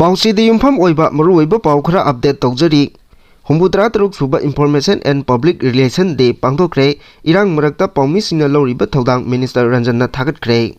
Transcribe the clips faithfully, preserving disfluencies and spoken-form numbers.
ꯄꯥꯎꯆꯦꯗ ꯌꯨꯝꯐꯝ ꯑꯣꯏꯕ ꯃꯔꯨꯑꯣꯏꯕ ꯄꯥꯎ ꯈꯔ ꯑꯞꯗꯦꯠ ꯇꯧꯖꯔꯤ꯫ ꯍꯨꯝꯐꯨꯇꯔꯥ ꯇꯔꯨꯛ ꯁꯨꯕ Information and Public Relation Day ꯄꯥꯡꯊꯣꯛꯈ꯭ꯔꯦ꯫ ꯏꯔꯥꯡ ꯃꯔꯛꯇ ꯄꯥꯎꯃꯤꯁꯤꯡꯅ ꯂꯧꯔꯤꯕ ꯊꯧꯗꯥꯡ minister ꯔꯟꯖꯟꯅ ꯊꯥꯒꯠꯈ꯭ꯔꯦ꯫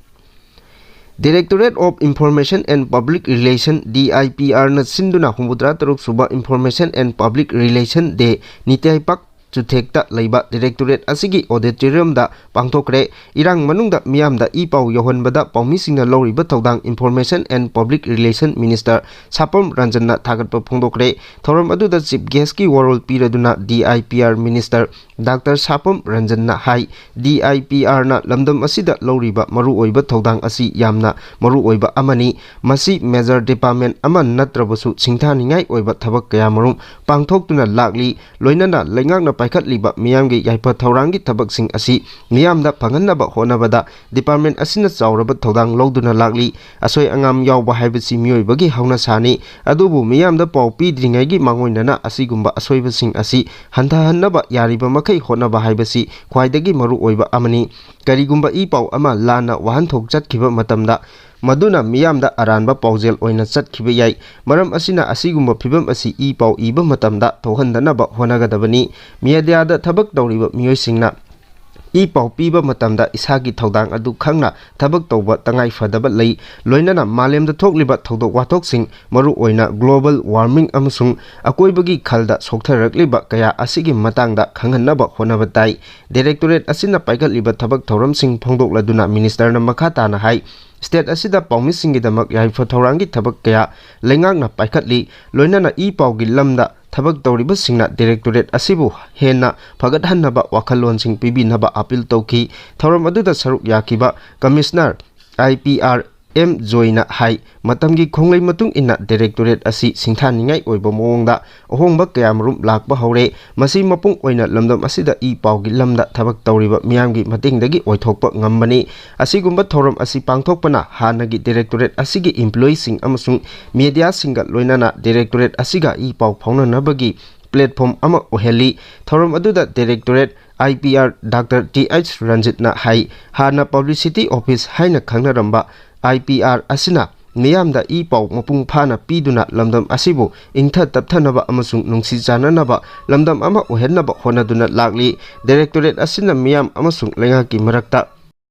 Directorate of Information and Public Relation, D I P R ꯅ ꯁꯤꯟꯗꯨꯅ ꯍꯨꯝꯐꯨꯇꯔꯥ ꯇꯔꯨꯛ ꯁꯨꯕ Information and Public Relation Day ꯅꯤꯇꯤ ꯄꯥꯛ ꯆꯨꯊꯦꯛꯇ ꯂꯩꯕ ꯗꯤꯔꯦꯛꯇꯣꯔꯦꯠ ꯑꯁꯤꯒꯤ ꯑꯣꯗꯤꯇꯣꯔꯤꯌꯝꯗ ꯄꯥꯡꯊꯣꯛꯈ꯭ꯔꯦ꯫ ꯏꯔꯥꯡ ꯃꯅꯨꯡꯗ ꯃꯤꯌꯥꯝꯗ ꯏ ꯄꯥꯎ ꯌꯧꯍꯟꯕꯗ ꯄꯥꯎꯃꯤꯁꯤꯡꯅ ꯂꯧꯔꯤꯕ ꯊꯧꯗꯥꯡ Information and Public Relation Minister ꯁꯥꯄꯝ ꯔꯟꯖꯟꯅ ꯊꯥꯒꯠꯄ ꯐꯣꯡꯗꯣꯛꯈ꯭ꯔꯦ꯫ ꯊꯧꯔꯝ ꯑꯗꯨꯗ ꯆꯤꯐ ꯒꯦꯁꯀꯤ ꯋꯥꯔꯣꯜ ꯄꯤꯔꯗꯨꯅ D I P R Minister doctor Sapam ꯔꯟꯖꯟꯅ ꯍꯥꯏ, D I P R ꯅ ꯂꯝꯗꯝ ꯑꯁꯤꯗ ꯂꯧꯔꯤꯕ ꯃꯔꯨꯑꯣꯏꯕ ꯊꯧꯗꯥꯡ ꯑꯁꯤ ꯌꯥꯝꯅ ꯃꯔꯨꯑꯣꯏꯕ ꯑꯃꯅꯤ꯫ ꯃꯁꯤ ꯃꯦꯖꯔ ꯗꯤꯄꯥꯔꯠꯃꯦꯟ ꯑꯃ ꯅꯠꯇ꯭ꯔꯕꯁꯨ ꯁꯤꯡꯊꯥꯅꯤꯡꯉꯥꯏ ꯑꯣꯏꯕ ꯊꯕꯛ ꯀꯌꯥꯃꯔꯨꯝ ꯄꯥꯡꯊꯣꯛꯇꯨꯅ ꯂꯥꯛꯂꯤ꯫ ꯂꯣꯏꯅꯅ ꯂꯩꯉꯥꯛꯅ ꯄꯥꯏꯈꯠꯂꯤꯕ ꯃꯤꯌꯥꯝꯒꯤ ꯌꯥꯏꯐ ꯊꯧꯔꯥꯡꯒꯤ ꯊꯕꯛꯁꯤꯡ ꯑꯁꯤ ꯃꯤꯌꯥꯝꯗ ꯐꯪꯍꯟꯅꯕ ꯍꯣꯠꯅꯕꯗ ꯗꯤꯄꯥꯔꯠꯃꯦꯟ ꯑꯁꯤꯅ ꯆꯥꯎꯔꯕ ꯊꯧꯗꯥꯡ ꯂꯧꯗꯨꯅ ꯂꯥꯛꯂꯤ꯫ ꯑꯁꯣꯏ ꯑꯉꯥꯝ ꯌꯥꯎꯕ ꯍꯥꯏꯕꯁꯤ ꯃꯤꯑꯣꯏꯕꯒꯤ ꯍꯧꯅꯁꯥꯅꯤ꯫ ꯑꯗꯨꯕꯨ ꯃꯤꯌꯥꯝꯗ ꯄꯥꯎ ꯄꯤꯗ꯭ꯔꯤꯉꯩꯒꯤ ꯃꯥꯡꯑꯣꯏꯅꯅ ꯑꯁꯤꯒꯨꯝꯕ ꯑꯁꯣꯏꯕꯁꯤꯡ ꯑꯁꯤ ꯍꯟꯊꯍꯟꯅꯕ ꯌꯥꯔꯤꯕ ꯃꯈꯩ ꯍꯣꯠꯅꯕ ꯍꯥꯏꯕꯁꯤ ꯈ꯭ꯋꯥꯏꯗꯒꯤ ꯃꯔꯨꯑꯣꯏꯕ ꯑꯃꯅꯤ꯫ ꯀꯔꯤꯒꯨꯝꯕ ꯏ ꯄꯥꯎ ꯑꯃ ꯂꯥꯟꯅ ꯋꯥꯍꯟꯊꯣꯛ ꯆꯠꯈꯤꯕ ꯃꯇꯝꯗ, ꯃꯗꯨꯅ ꯃꯤꯌꯥꯝꯗ ꯑꯔꯥꯟꯕ ꯄꯥꯎꯖꯦꯜ ꯑꯣꯏꯅ ꯆꯠꯈꯤꯕ ꯌꯥꯏ꯫ ꯃꯔꯝ ꯑꯁꯤꯅ, ꯑꯁꯤꯒꯨꯝꯕ ꯐꯤꯚꯝ ꯑꯁꯤ ꯏ ꯄꯥꯎ ꯏꯕ ꯃꯇꯝꯗ ꯊꯣꯛꯍꯟꯗꯅꯕ ꯍꯣꯠꯅꯒꯗꯕꯅꯤ꯫ ꯃꯤꯗꯤꯌꯥꯗ ꯊꯕꯛ ꯇꯧꯔꯤꯕ ꯃꯤꯑꯣꯏꯁꯤꯡꯅ ꯏ ꯄꯥꯎ ꯄꯤꯕ ꯃꯇꯝꯗ ꯏꯁꯥꯒꯤ ꯊꯧꯗꯥꯡ ꯑꯗꯨ ꯈꯪꯅ ꯊꯕꯛ ꯇꯧꯕ ꯇꯉꯥꯏ ꯐꯗꯕ ꯂꯩ꯫ ꯂꯣꯏꯅꯅ ꯃꯥꯂꯦꯝꯗ ꯊꯣꯛꯂꯤꯕ ꯊꯧꯗꯣꯛ ꯋꯥꯊꯣꯛꯁꯤꯡ, ꯃꯔꯨꯑꯣꯏꯅ global warming ꯑꯃꯁꯨꯡ ꯑꯀꯣꯏꯕꯒꯤ ꯈꯜꯗ ꯁꯣꯛꯊꯔꯛꯂꯤꯕ ꯀꯌꯥ ꯑꯁꯤꯒꯤ ꯃꯇꯥꯡꯗ ꯈꯪꯍꯟꯅꯕ ꯍꯣꯠꯅꯕ ꯇꯥꯏ꯫ ꯗꯤꯔꯦꯛꯇꯣꯔꯦꯠ ꯑꯁꯤꯅ ꯄꯥꯏꯈꯠꯂꯤꯕ ꯊꯕꯛ ꯊꯧꯔꯝꯁꯤꯡ ꯐꯣꯡꯗꯣꯛꯂꯗꯨꯅ ꯃꯤꯅꯤꯁꯇꯔꯅ ꯃꯈꯥ ꯇꯥꯅ ꯍꯥꯏ, ꯁ꯭ꯇꯦꯠ ꯑꯁꯤꯗ ꯄꯥꯎꯃꯤꯁꯤꯡꯒꯤꯗꯃꯛ ꯌꯥꯏꯐ ꯊꯧꯔꯥꯡꯒꯤ ꯊꯕꯛ ꯀꯌꯥ ꯂꯩꯉꯥꯛꯅ ꯄꯥꯏꯈꯠꯂꯤ꯫ ꯂꯣꯏꯅꯅ ꯏ ꯄꯥꯎꯒꯤ ꯂꯝꯗ ꯊꯕꯛ ꯇꯧꯔꯤꯕꯁꯤꯡꯅ ꯗꯤꯔꯦꯛꯇꯣꯔꯦꯠ ꯑꯁꯤꯕꯨ ꯍꯦꯟꯅ ꯐꯒꯠꯍꯟꯅꯕ ꯋꯥꯈꯜꯂꯣꯟꯁꯤꯡ ꯄꯤꯕꯤꯅꯕ ꯑꯥꯄꯤꯜ ꯇꯧꯈꯤ꯫ ꯊꯧꯔꯝ ꯑꯗꯨꯗ ꯁꯔꯨꯛ ꯌꯥꯈꯤꯕ commissioner I P R M ꯖꯣꯏꯅ ꯍꯥꯏ, ꯃꯇꯝꯒꯤ ꯈꯣꯡꯂꯩ ꯃꯇꯨꯡ ꯏꯟꯅ ꯗꯤꯔꯦꯛꯇꯣꯔꯦꯠ ꯑꯁꯤ ꯁꯤꯡꯊꯥꯅꯤꯡꯉꯥꯏ ꯑꯣꯏꯕ ꯃꯑꯣꯡꯗ ꯑꯍꯣꯡꯕ ꯀꯌꯥꯃꯔꯨꯝ ꯂꯥꯛꯄ ꯍꯧꯔꯦ꯫ ꯃꯁꯤ ꯃꯄꯨꯡ ꯑꯣꯏꯅ ꯂꯝꯗꯝ ꯑꯁꯤꯗ ꯏ ꯄꯥꯎꯒꯤ ꯂꯝꯗ ꯊꯕꯛ ꯇꯧꯔꯤꯕ ꯃꯤꯌꯥꯝꯒꯤ ꯃꯇꯦꯡꯗꯒꯤ ꯑꯣꯏꯊꯣꯛꯄ ꯉꯝꯕꯅꯤ꯫ ꯑꯁꯤꯒꯨꯝꯕ ꯊꯧꯔꯝ ꯑꯁꯤ ꯄꯥꯡꯊꯣꯛꯄꯅ ꯍꯥꯟꯅꯒꯤ ꯗꯤꯔꯦꯛꯇꯣꯔꯦꯠ ꯑꯁꯤꯒꯤ ꯏꯝꯄ꯭ꯂꯣꯌꯤꯁꯤꯡ ꯑꯃꯁꯨꯡ ꯃꯤꯗꯤꯌꯥꯁꯤꯡꯒ ꯂꯣꯏꯅꯅ ꯗꯤꯔꯦꯛꯇꯣꯔꯦꯠ ꯑꯁꯤꯒ ꯏ ꯄꯥꯎ ꯐꯥꯎꯅꯅꯕꯒꯤ platform ꯑꯃ ꯑꯣꯏꯍꯜꯂꯤ꯫ ꯊꯧꯔꯝ ꯑꯗꯨꯗ directorate I P R doctor T H ꯔꯟꯖꯤꯠꯅ ꯍꯥꯏ, ꯍꯥꯟꯅ ꯄꯕ꯭ꯂꯤꯁꯤꯇꯤ ꯑꯣꯐꯤꯁ ꯍꯥꯏꯅ ꯈꯪꯅꯔꯝꯕ I P R ꯑꯁꯤꯅ ꯃꯤꯌꯥꯝꯗ ꯏ ꯄꯥꯎ ꯃꯄꯨꯡ ꯐꯥꯅ ꯄꯤꯗꯨꯅ ꯂꯝꯗꯝ ꯑꯁꯤꯕꯨ ꯏꯪꯊ ꯇꯞꯊꯅꯕ ꯑꯃꯁꯨꯡ ꯅꯨꯡꯁꯤ ꯆꯥꯟꯅꯅꯕ ꯂꯝꯗꯝ ꯑꯃ ꯑꯣꯏꯍꯟꯅꯕ ꯍꯣꯠꯅꯗꯨꯅ ꯂꯥꯛꯂꯤ꯫ ꯗꯥꯏꯔꯦꯛꯇꯣꯔꯦꯠ ꯑꯁꯤꯅ ꯃꯤꯌꯥꯝ ꯑꯃꯁꯨꯡ ꯂꯩꯉꯥꯛꯀꯤ ꯃꯔꯛꯇ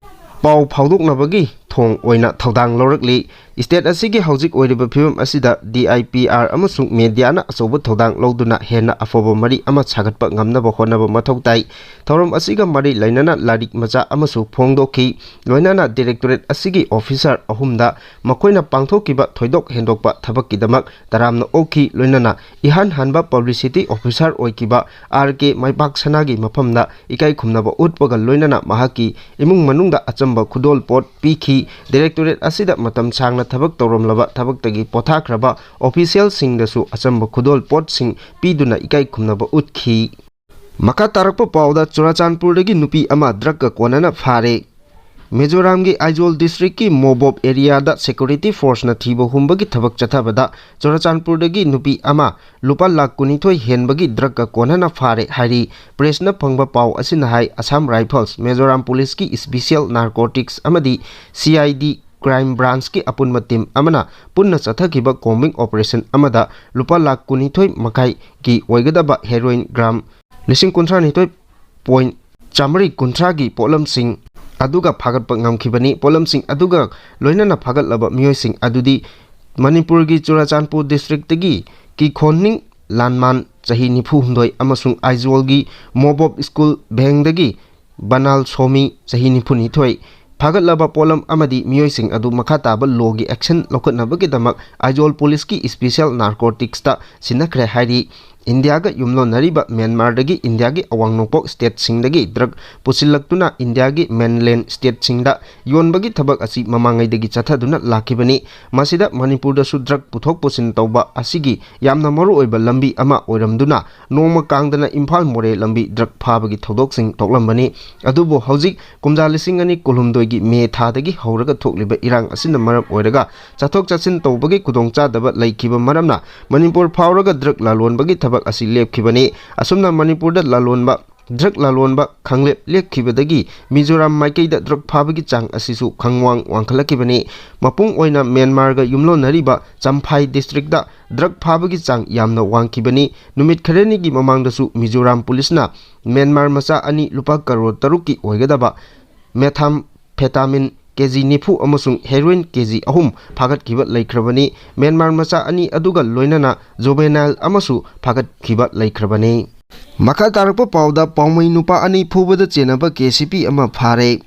ꯄꯥꯎ ꯐꯥꯎꯗꯣꯛꯅꯕꯒꯤ ꯊꯣꯡ ꯑꯣꯏꯅ ꯊꯧꯗꯥꯡ ꯂꯧꯔꯛꯂꯤ꯫ ꯁ꯭ꯇꯦꯠ ꯑꯁꯤꯒꯤ ꯍꯧꯖꯤꯛ ꯑꯣꯏꯔꯤꯕ ꯐꯤꯕꯝ ꯑꯁꯤꯗ ꯗꯤ ꯑꯥꯏ ꯄꯤ ꯑꯥꯔ ꯑꯃꯁꯨꯡ ꯃꯦꯗꯤꯌꯥꯅ ꯑꯆꯧꯕ ꯊꯧꯗꯥꯡ ꯂꯧꯗꯨꯅ ꯍꯦꯟꯅ ꯑꯐꯕ ꯃꯔꯤ ꯑꯃ ꯁꯥꯒꯠꯄ ꯉꯝꯅꯕ ꯍꯣꯠꯅꯕ ꯃꯊꯧ ꯇꯥꯏ꯫ ꯊꯧꯔꯝ ꯑꯁꯤꯒ ꯃꯔꯤ ꯂꯩꯅꯅ ꯂꯥꯏꯔꯤꯛ ꯃꯆꯥ ꯑꯃꯁꯨ ꯐꯣꯡꯗꯣꯛꯈꯤ꯫ ꯂꯣꯏꯅꯅ ꯗꯥꯏꯔꯦꯛꯇꯣꯔꯦꯠ ꯑꯁꯤꯒꯤ ꯑꯣꯐꯤꯁꯥꯔ ꯑꯍꯨꯝꯗ ꯃꯈꯣꯏꯅ ꯄꯥꯡꯊꯣꯛꯈꯤꯕ ꯊꯣꯏꯗꯣꯛ ꯍꯦꯟꯗꯣꯛꯄ ꯊꯕꯛꯀꯤꯗꯃꯛ ꯇꯔꯥꯝꯅ ꯑꯣꯛꯈꯤ꯫ ꯂꯣꯏꯅꯅ ꯏꯍꯥꯟ ꯍꯥꯟꯕ ꯄꯕ꯭ꯂꯤꯁꯤꯇꯤ ꯑꯣꯐꯤꯁꯥꯔ ꯑꯣꯏꯈꯤꯕ ꯑꯥꯔ ꯀꯦ ꯃꯥꯏꯄꯥꯛꯁꯅꯥꯒꯤ ꯃꯐꯝꯗ ꯏꯀꯥꯏ ꯈꯨꯝꯅꯕ ꯎꯠꯄꯒ ꯂꯣꯏꯅꯅ ꯃꯍꯥꯛꯀꯤ ꯏꯃꯨꯡ ꯃꯅꯨꯡꯗ ꯑꯆꯝꯕ ꯈꯨꯗꯣꯜ ꯄꯣꯠ ꯄꯤꯈꯤ꯫ ꯗꯥꯏꯔꯦꯛꯇꯣꯔꯦꯠ ꯑꯁꯤꯗ ꯃꯇꯝ ꯁꯥꯡꯅ ꯊꯕꯛ ꯇꯧꯔꯝꯂꯕ ꯊꯕꯛꯇꯒꯤ ꯄꯣꯊꯥꯈ꯭ꯔꯕ ꯑꯣꯐꯤꯁꯤꯌꯦꯜꯁꯤꯡꯗꯁꯨ ꯑꯆꯝꯕ ꯈꯨꯗꯣꯜ ꯄꯣꯠꯁꯤꯡ ꯄꯤꯗꯨꯅ ꯏꯀꯥꯏ ꯈꯨꯝꯅꯕ ꯎꯠꯈꯤ꯫ ꯃꯈꯥ ꯇꯥꯔꯛꯄ ꯄꯥꯎꯗ, ꯆꯨꯔꯥꯆꯥꯟꯄꯨꯔꯗꯒꯤ ꯅꯨꯄꯤ ꯑꯃ ꯗ꯭ꯔꯒꯀ ꯀꯣꯟꯅꯅ ꯐꯥꯔꯦ꯫ ꯃꯤꯖꯣꯔꯥꯝꯒꯤ ꯑꯥꯏꯖꯣꯜ ꯗꯤꯁꯇ꯭ꯔꯤꯛꯀꯤ ꯃꯣꯕꯣꯞ ꯑꯦꯔꯤꯌꯥꯗ ꯁꯦꯀ꯭ꯌꯨꯔꯤꯇꯤ ꯐꯣꯔꯁꯅ ꯊꯤꯕ ꯍꯨꯝꯕꯒꯤ ꯊꯕꯛ ꯆꯠꯊꯕꯗ ꯆꯨꯔꯥꯆꯥꯟꯄꯨꯔꯗꯒꯤ ꯅꯨꯄꯤ ꯑꯃ ꯂꯨꯄꯥ ꯂꯥꯈ ꯀꯨꯟꯅꯤꯊꯣꯏ ꯍꯦꯟꯕꯒꯤ ꯗ꯭ꯔꯒꯀ ꯀꯣꯟꯅꯅ ꯐꯥꯔꯦ ꯍꯥꯏꯔꯤ꯫ ꯄ꯭ꯔꯦꯁꯅ ꯐꯪꯕ ꯄꯥꯎ ꯑꯁꯤꯅ ꯍꯥꯏ, ꯑꯁꯥꯝ ꯔꯥꯏꯐꯜꯁ, ꯃꯤꯖꯣꯔꯥꯝ ꯄꯨꯂꯤꯁꯀꯤ ꯁ꯭ꯄꯤꯁꯤꯌꯦꯜ ꯅꯥꯔꯀꯣꯇꯤꯛꯁ ꯑꯃꯗꯤ ꯁꯤ ꯑꯥꯏ ꯗꯤ ꯀ꯭ꯔꯥꯏꯝ ꯕ꯭ꯔꯥꯟꯁꯀꯤ ꯑꯄꯨꯟꯕ ꯇꯤꯝ ꯑꯃꯅ ꯄꯨꯟꯅ ꯆꯠꯊꯈꯤꯕ ꯀꯣꯝꯕꯤꯡ ꯑꯣꯄꯔꯦꯁꯟ ꯑꯃꯗ ꯂꯨꯄꯥ ꯂꯥꯈ ꯀꯨꯟꯅꯤꯊꯣꯏ ꯃꯈꯥꯏꯒꯤ ꯑꯣꯏꯒꯗꯕ ꯍꯦꯔꯣꯏꯟ ꯒ꯭ꯔꯥꯝ ꯂꯤꯁꯤꯡ ꯀꯨꯟꯊ꯭ꯔꯥ ꯅꯤꯊꯣꯏ ꯄꯣꯏꯟ ꯆꯥꯃꯔꯤ ꯀꯨꯟꯊ꯭ꯔꯥꯒꯤ ꯄꯣꯠꯂꯝꯁꯤꯡ ꯑꯗꯨꯒ ꯐꯥꯒꯠꯄ ꯉꯝꯈꯤꯕꯅꯤ꯫ ꯄꯣꯠꯂꯝꯁꯤꯡ ꯑꯗꯨꯒ ꯂꯣꯏꯅꯅ ꯐꯥꯒꯠꯂꯕ ꯃꯤꯑꯣꯏꯁꯤꯡ ꯑꯗꯨꯗꯤ ꯃꯅꯤꯄꯨꯔꯒꯤ ꯆꯨꯔꯥꯆꯥꯟꯄꯨꯔ ꯗꯤꯁꯇ꯭ꯔꯤꯛꯇꯒꯤ ꯀꯤꯈꯣꯟꯅꯤꯡ ꯂꯥꯟꯃꯥꯟ, ꯆꯍꯤ ꯅꯤꯐꯨ ꯍꯨꯝꯗꯣꯏ, ꯑꯃꯁꯨꯡ ꯑꯥꯏꯖꯣꯜꯒꯤ ꯃꯣꯕꯣꯞ ꯁ꯭ꯀꯨꯜ ꯚꯦꯡꯗꯒꯤ ꯕꯅꯥꯜ ꯁꯣꯃꯤ, ꯆꯍꯤ ꯅꯤꯐꯨ ꯅꯤꯊꯣꯏ꯫ ꯐꯥꯒꯠꯂꯕ ꯄꯣꯠꯂꯝ ꯑꯃꯗꯤ ꯃꯤꯑꯣꯏꯁꯤꯡ ꯑꯗꯨ ꯃꯈꯥ ꯇꯥꯕ ꯂꯣꯒꯤ ꯑꯦꯛꯁꯟ ꯂꯧꯈꯠꯅꯕꯒꯤꯗꯃꯛ ꯑꯥꯏꯖꯣꯜ ꯄꯨꯂꯤꯁꯀꯤ ꯁ꯭ꯄꯤꯁꯤꯌꯦꯜ ꯅꯥꯔꯀꯣꯇꯤꯛꯁꯇ ꯁꯤꯟꯅꯈ꯭ꯔꯦ ꯍꯥꯏꯔꯤ꯫ ꯏꯟꯗꯤꯌꯥꯒ ꯌꯨꯝꯂꯣꯟꯅꯔꯤꯕ ꯃ꯭ꯌꯥꯟꯃꯥꯔꯗꯒꯤ ꯏꯟꯗꯤꯌꯥꯒꯤ ꯑꯋꯥꯡ ꯅꯣꯡꯄꯣꯛ ꯁ꯭ꯇꯦꯠꯁꯤꯡꯗꯒꯤ ꯗ꯭ꯔꯒ ꯄꯨꯁꯤꯜꯂꯛꯇꯨꯅ ꯏꯟꯗꯤꯌꯥꯒꯤ ꯃꯦꯟꯂꯦꯟ ꯁ꯭ꯇꯦꯠꯁꯤꯡꯗ ꯌꯣꯟꯕꯒꯤ ꯊꯕꯛ ꯑꯁꯤ ꯃꯃꯥꯡꯉꯩꯗꯒꯤ ꯆꯠꯊꯗꯨꯅ ꯂꯥꯛꯈꯤꯕꯅꯤ꯫ ꯃꯁꯤꯗ ꯃꯅꯤꯄꯨꯔꯗꯁꯨ ꯗ꯭ꯔꯒ ꯄꯨꯊꯣꯛ ꯄꯨꯁꯤꯟ ꯇꯧꯕ ꯑꯁꯤꯒꯤ ꯌꯥꯝꯅ ꯃꯔꯨꯑꯣꯏꯕ ꯂꯝꯕꯤ ꯑꯃ ꯑꯣꯏꯔꯝꯗꯨꯅ ꯅꯣꯡꯃ ꯀꯥꯡꯗꯅ ꯏꯝꯐꯥꯜ ꯃꯣꯔꯦ ꯂꯝꯕꯤ ꯗ꯭ꯔꯒ ꯐꯥꯕꯒꯤ ꯊꯧꯗꯣꯛꯁꯤꯡ ꯊꯣꯛꯂꯝꯕꯅꯤ꯫ ꯑꯗꯨꯕꯨ ꯍꯧꯖꯤꯛ ꯀꯨꯝꯖꯥ ꯂꯤꯁꯤꯡ ꯑꯅꯤ ꯀꯨꯟꯍꯨꯝꯗꯣꯏꯒꯤ ꯃꯦ ꯊꯥꯗꯒꯤ ꯍꯧꯔꯒ ꯊꯣꯛꯂꯤꯕ ꯏꯔꯥꯡ ꯑꯁꯤꯅ ꯃꯔꯝ ꯑꯣꯏꯔꯒ ꯆꯠꯊꯣꯛ ꯆꯠꯁꯤꯟ ꯇꯧꯕꯒꯤ ꯈꯨꯗꯣꯡꯆꯥꯗꯕ ꯂꯩꯈꯤꯕ ꯃꯔꯝꯅ ꯃꯅꯤꯄꯨꯔ ꯐꯥꯎꯔꯒ ꯗ꯭ꯔꯒ ꯂꯂꯣꯟꯕꯒꯤ ꯊꯕꯛ ꯑꯁꯤ ꯂꯦꯞꯈꯤꯕꯅꯤ꯫ ꯑꯁꯨꯝꯅ ꯃꯅꯤꯄꯨꯔꯗ ꯂꯂꯣꯟꯕ ꯗ꯭ꯔꯒ ꯂꯂꯣꯟꯕ ꯈꯪꯂꯦꯞ ꯂꯦꯞꯈꯤꯕꯗꯒꯤ ꯃꯤꯖꯣꯔꯥꯝ ꯃꯥꯏꯀꯩꯗ ꯗ꯭ꯔꯒ ꯐꯥꯕꯒꯤ ꯆꯥꯡ ꯑꯁꯤꯁꯨ ꯈꯪꯋꯥꯡ ꯋꯥꯡꯈꯠꯂꯛꯈꯤꯕꯅꯤ꯫ ꯃꯄꯨꯡ ꯑꯣꯏꯅ ꯃ꯭ꯌꯥꯟꯃꯥꯔꯒ ꯌꯨꯝꯂꯣꯟꯅꯔꯤꯕ ꯆꯝꯐꯥꯏ ꯗꯤꯁꯇ꯭ꯔꯤꯛꯇ ꯗ꯭ꯔꯒ ꯐꯥꯕꯒꯤ ꯆꯥꯡ ꯌꯥꯝꯅ ꯋꯥꯡꯈꯤꯕꯅꯤ꯫ ꯅꯨꯃꯤꯠ ꯈꯔꯅꯤꯒꯤ ꯃꯃꯥꯡꯗꯁꯨ ꯃꯤꯖꯣꯔꯥꯝ ꯄꯨꯂꯤꯁꯅ ꯃ꯭ꯌꯥꯟꯃꯥꯔ ꯃꯆꯥ ꯑꯅꯤ ꯂꯨꯄꯥ ꯀꯔꯣꯔ ꯇꯔꯨꯛꯀꯤ ꯑꯣꯏꯒꯗꯕ ꯃꯦꯊꯥꯝꯐꯦꯇꯥꯃꯤꯟ ꯀꯦ ꯖꯤ ꯅꯤꯐꯨ ꯑꯃꯁꯨꯡ ꯍꯦꯔꯣꯏꯟ ꯀꯦ ꯖꯤ ꯑꯍꯨꯝ ꯐꯥꯒꯠꯈꯤꯕ ꯂꯩꯈ꯭ꯔꯕꯅꯤ꯫ ꯃ꯭ꯌꯥꯟꯃꯥꯔ ꯃꯆꯥ ꯑꯅꯤ ꯑꯗꯨꯒ ꯂꯣꯏꯅꯅ ꯖꯨꯕꯦꯅꯥꯏꯜ ꯑꯃꯁꯨ ꯐꯥꯒꯠꯈꯤꯕ ꯂꯩꯈ꯭ꯔꯕꯅꯤ꯫ ꯃꯈꯥ ꯇꯥꯔꯛꯄ ꯄꯥꯎꯗ ꯄꯥꯎꯃꯩ ꯅꯨꯄꯥ ꯑꯅꯤ ꯐꯨꯕꯗ ꯆꯦꯟꯅꯕ ꯀꯦ ꯁꯤ ꯄꯤ ꯑꯃ ꯐꯥꯔꯦ꯫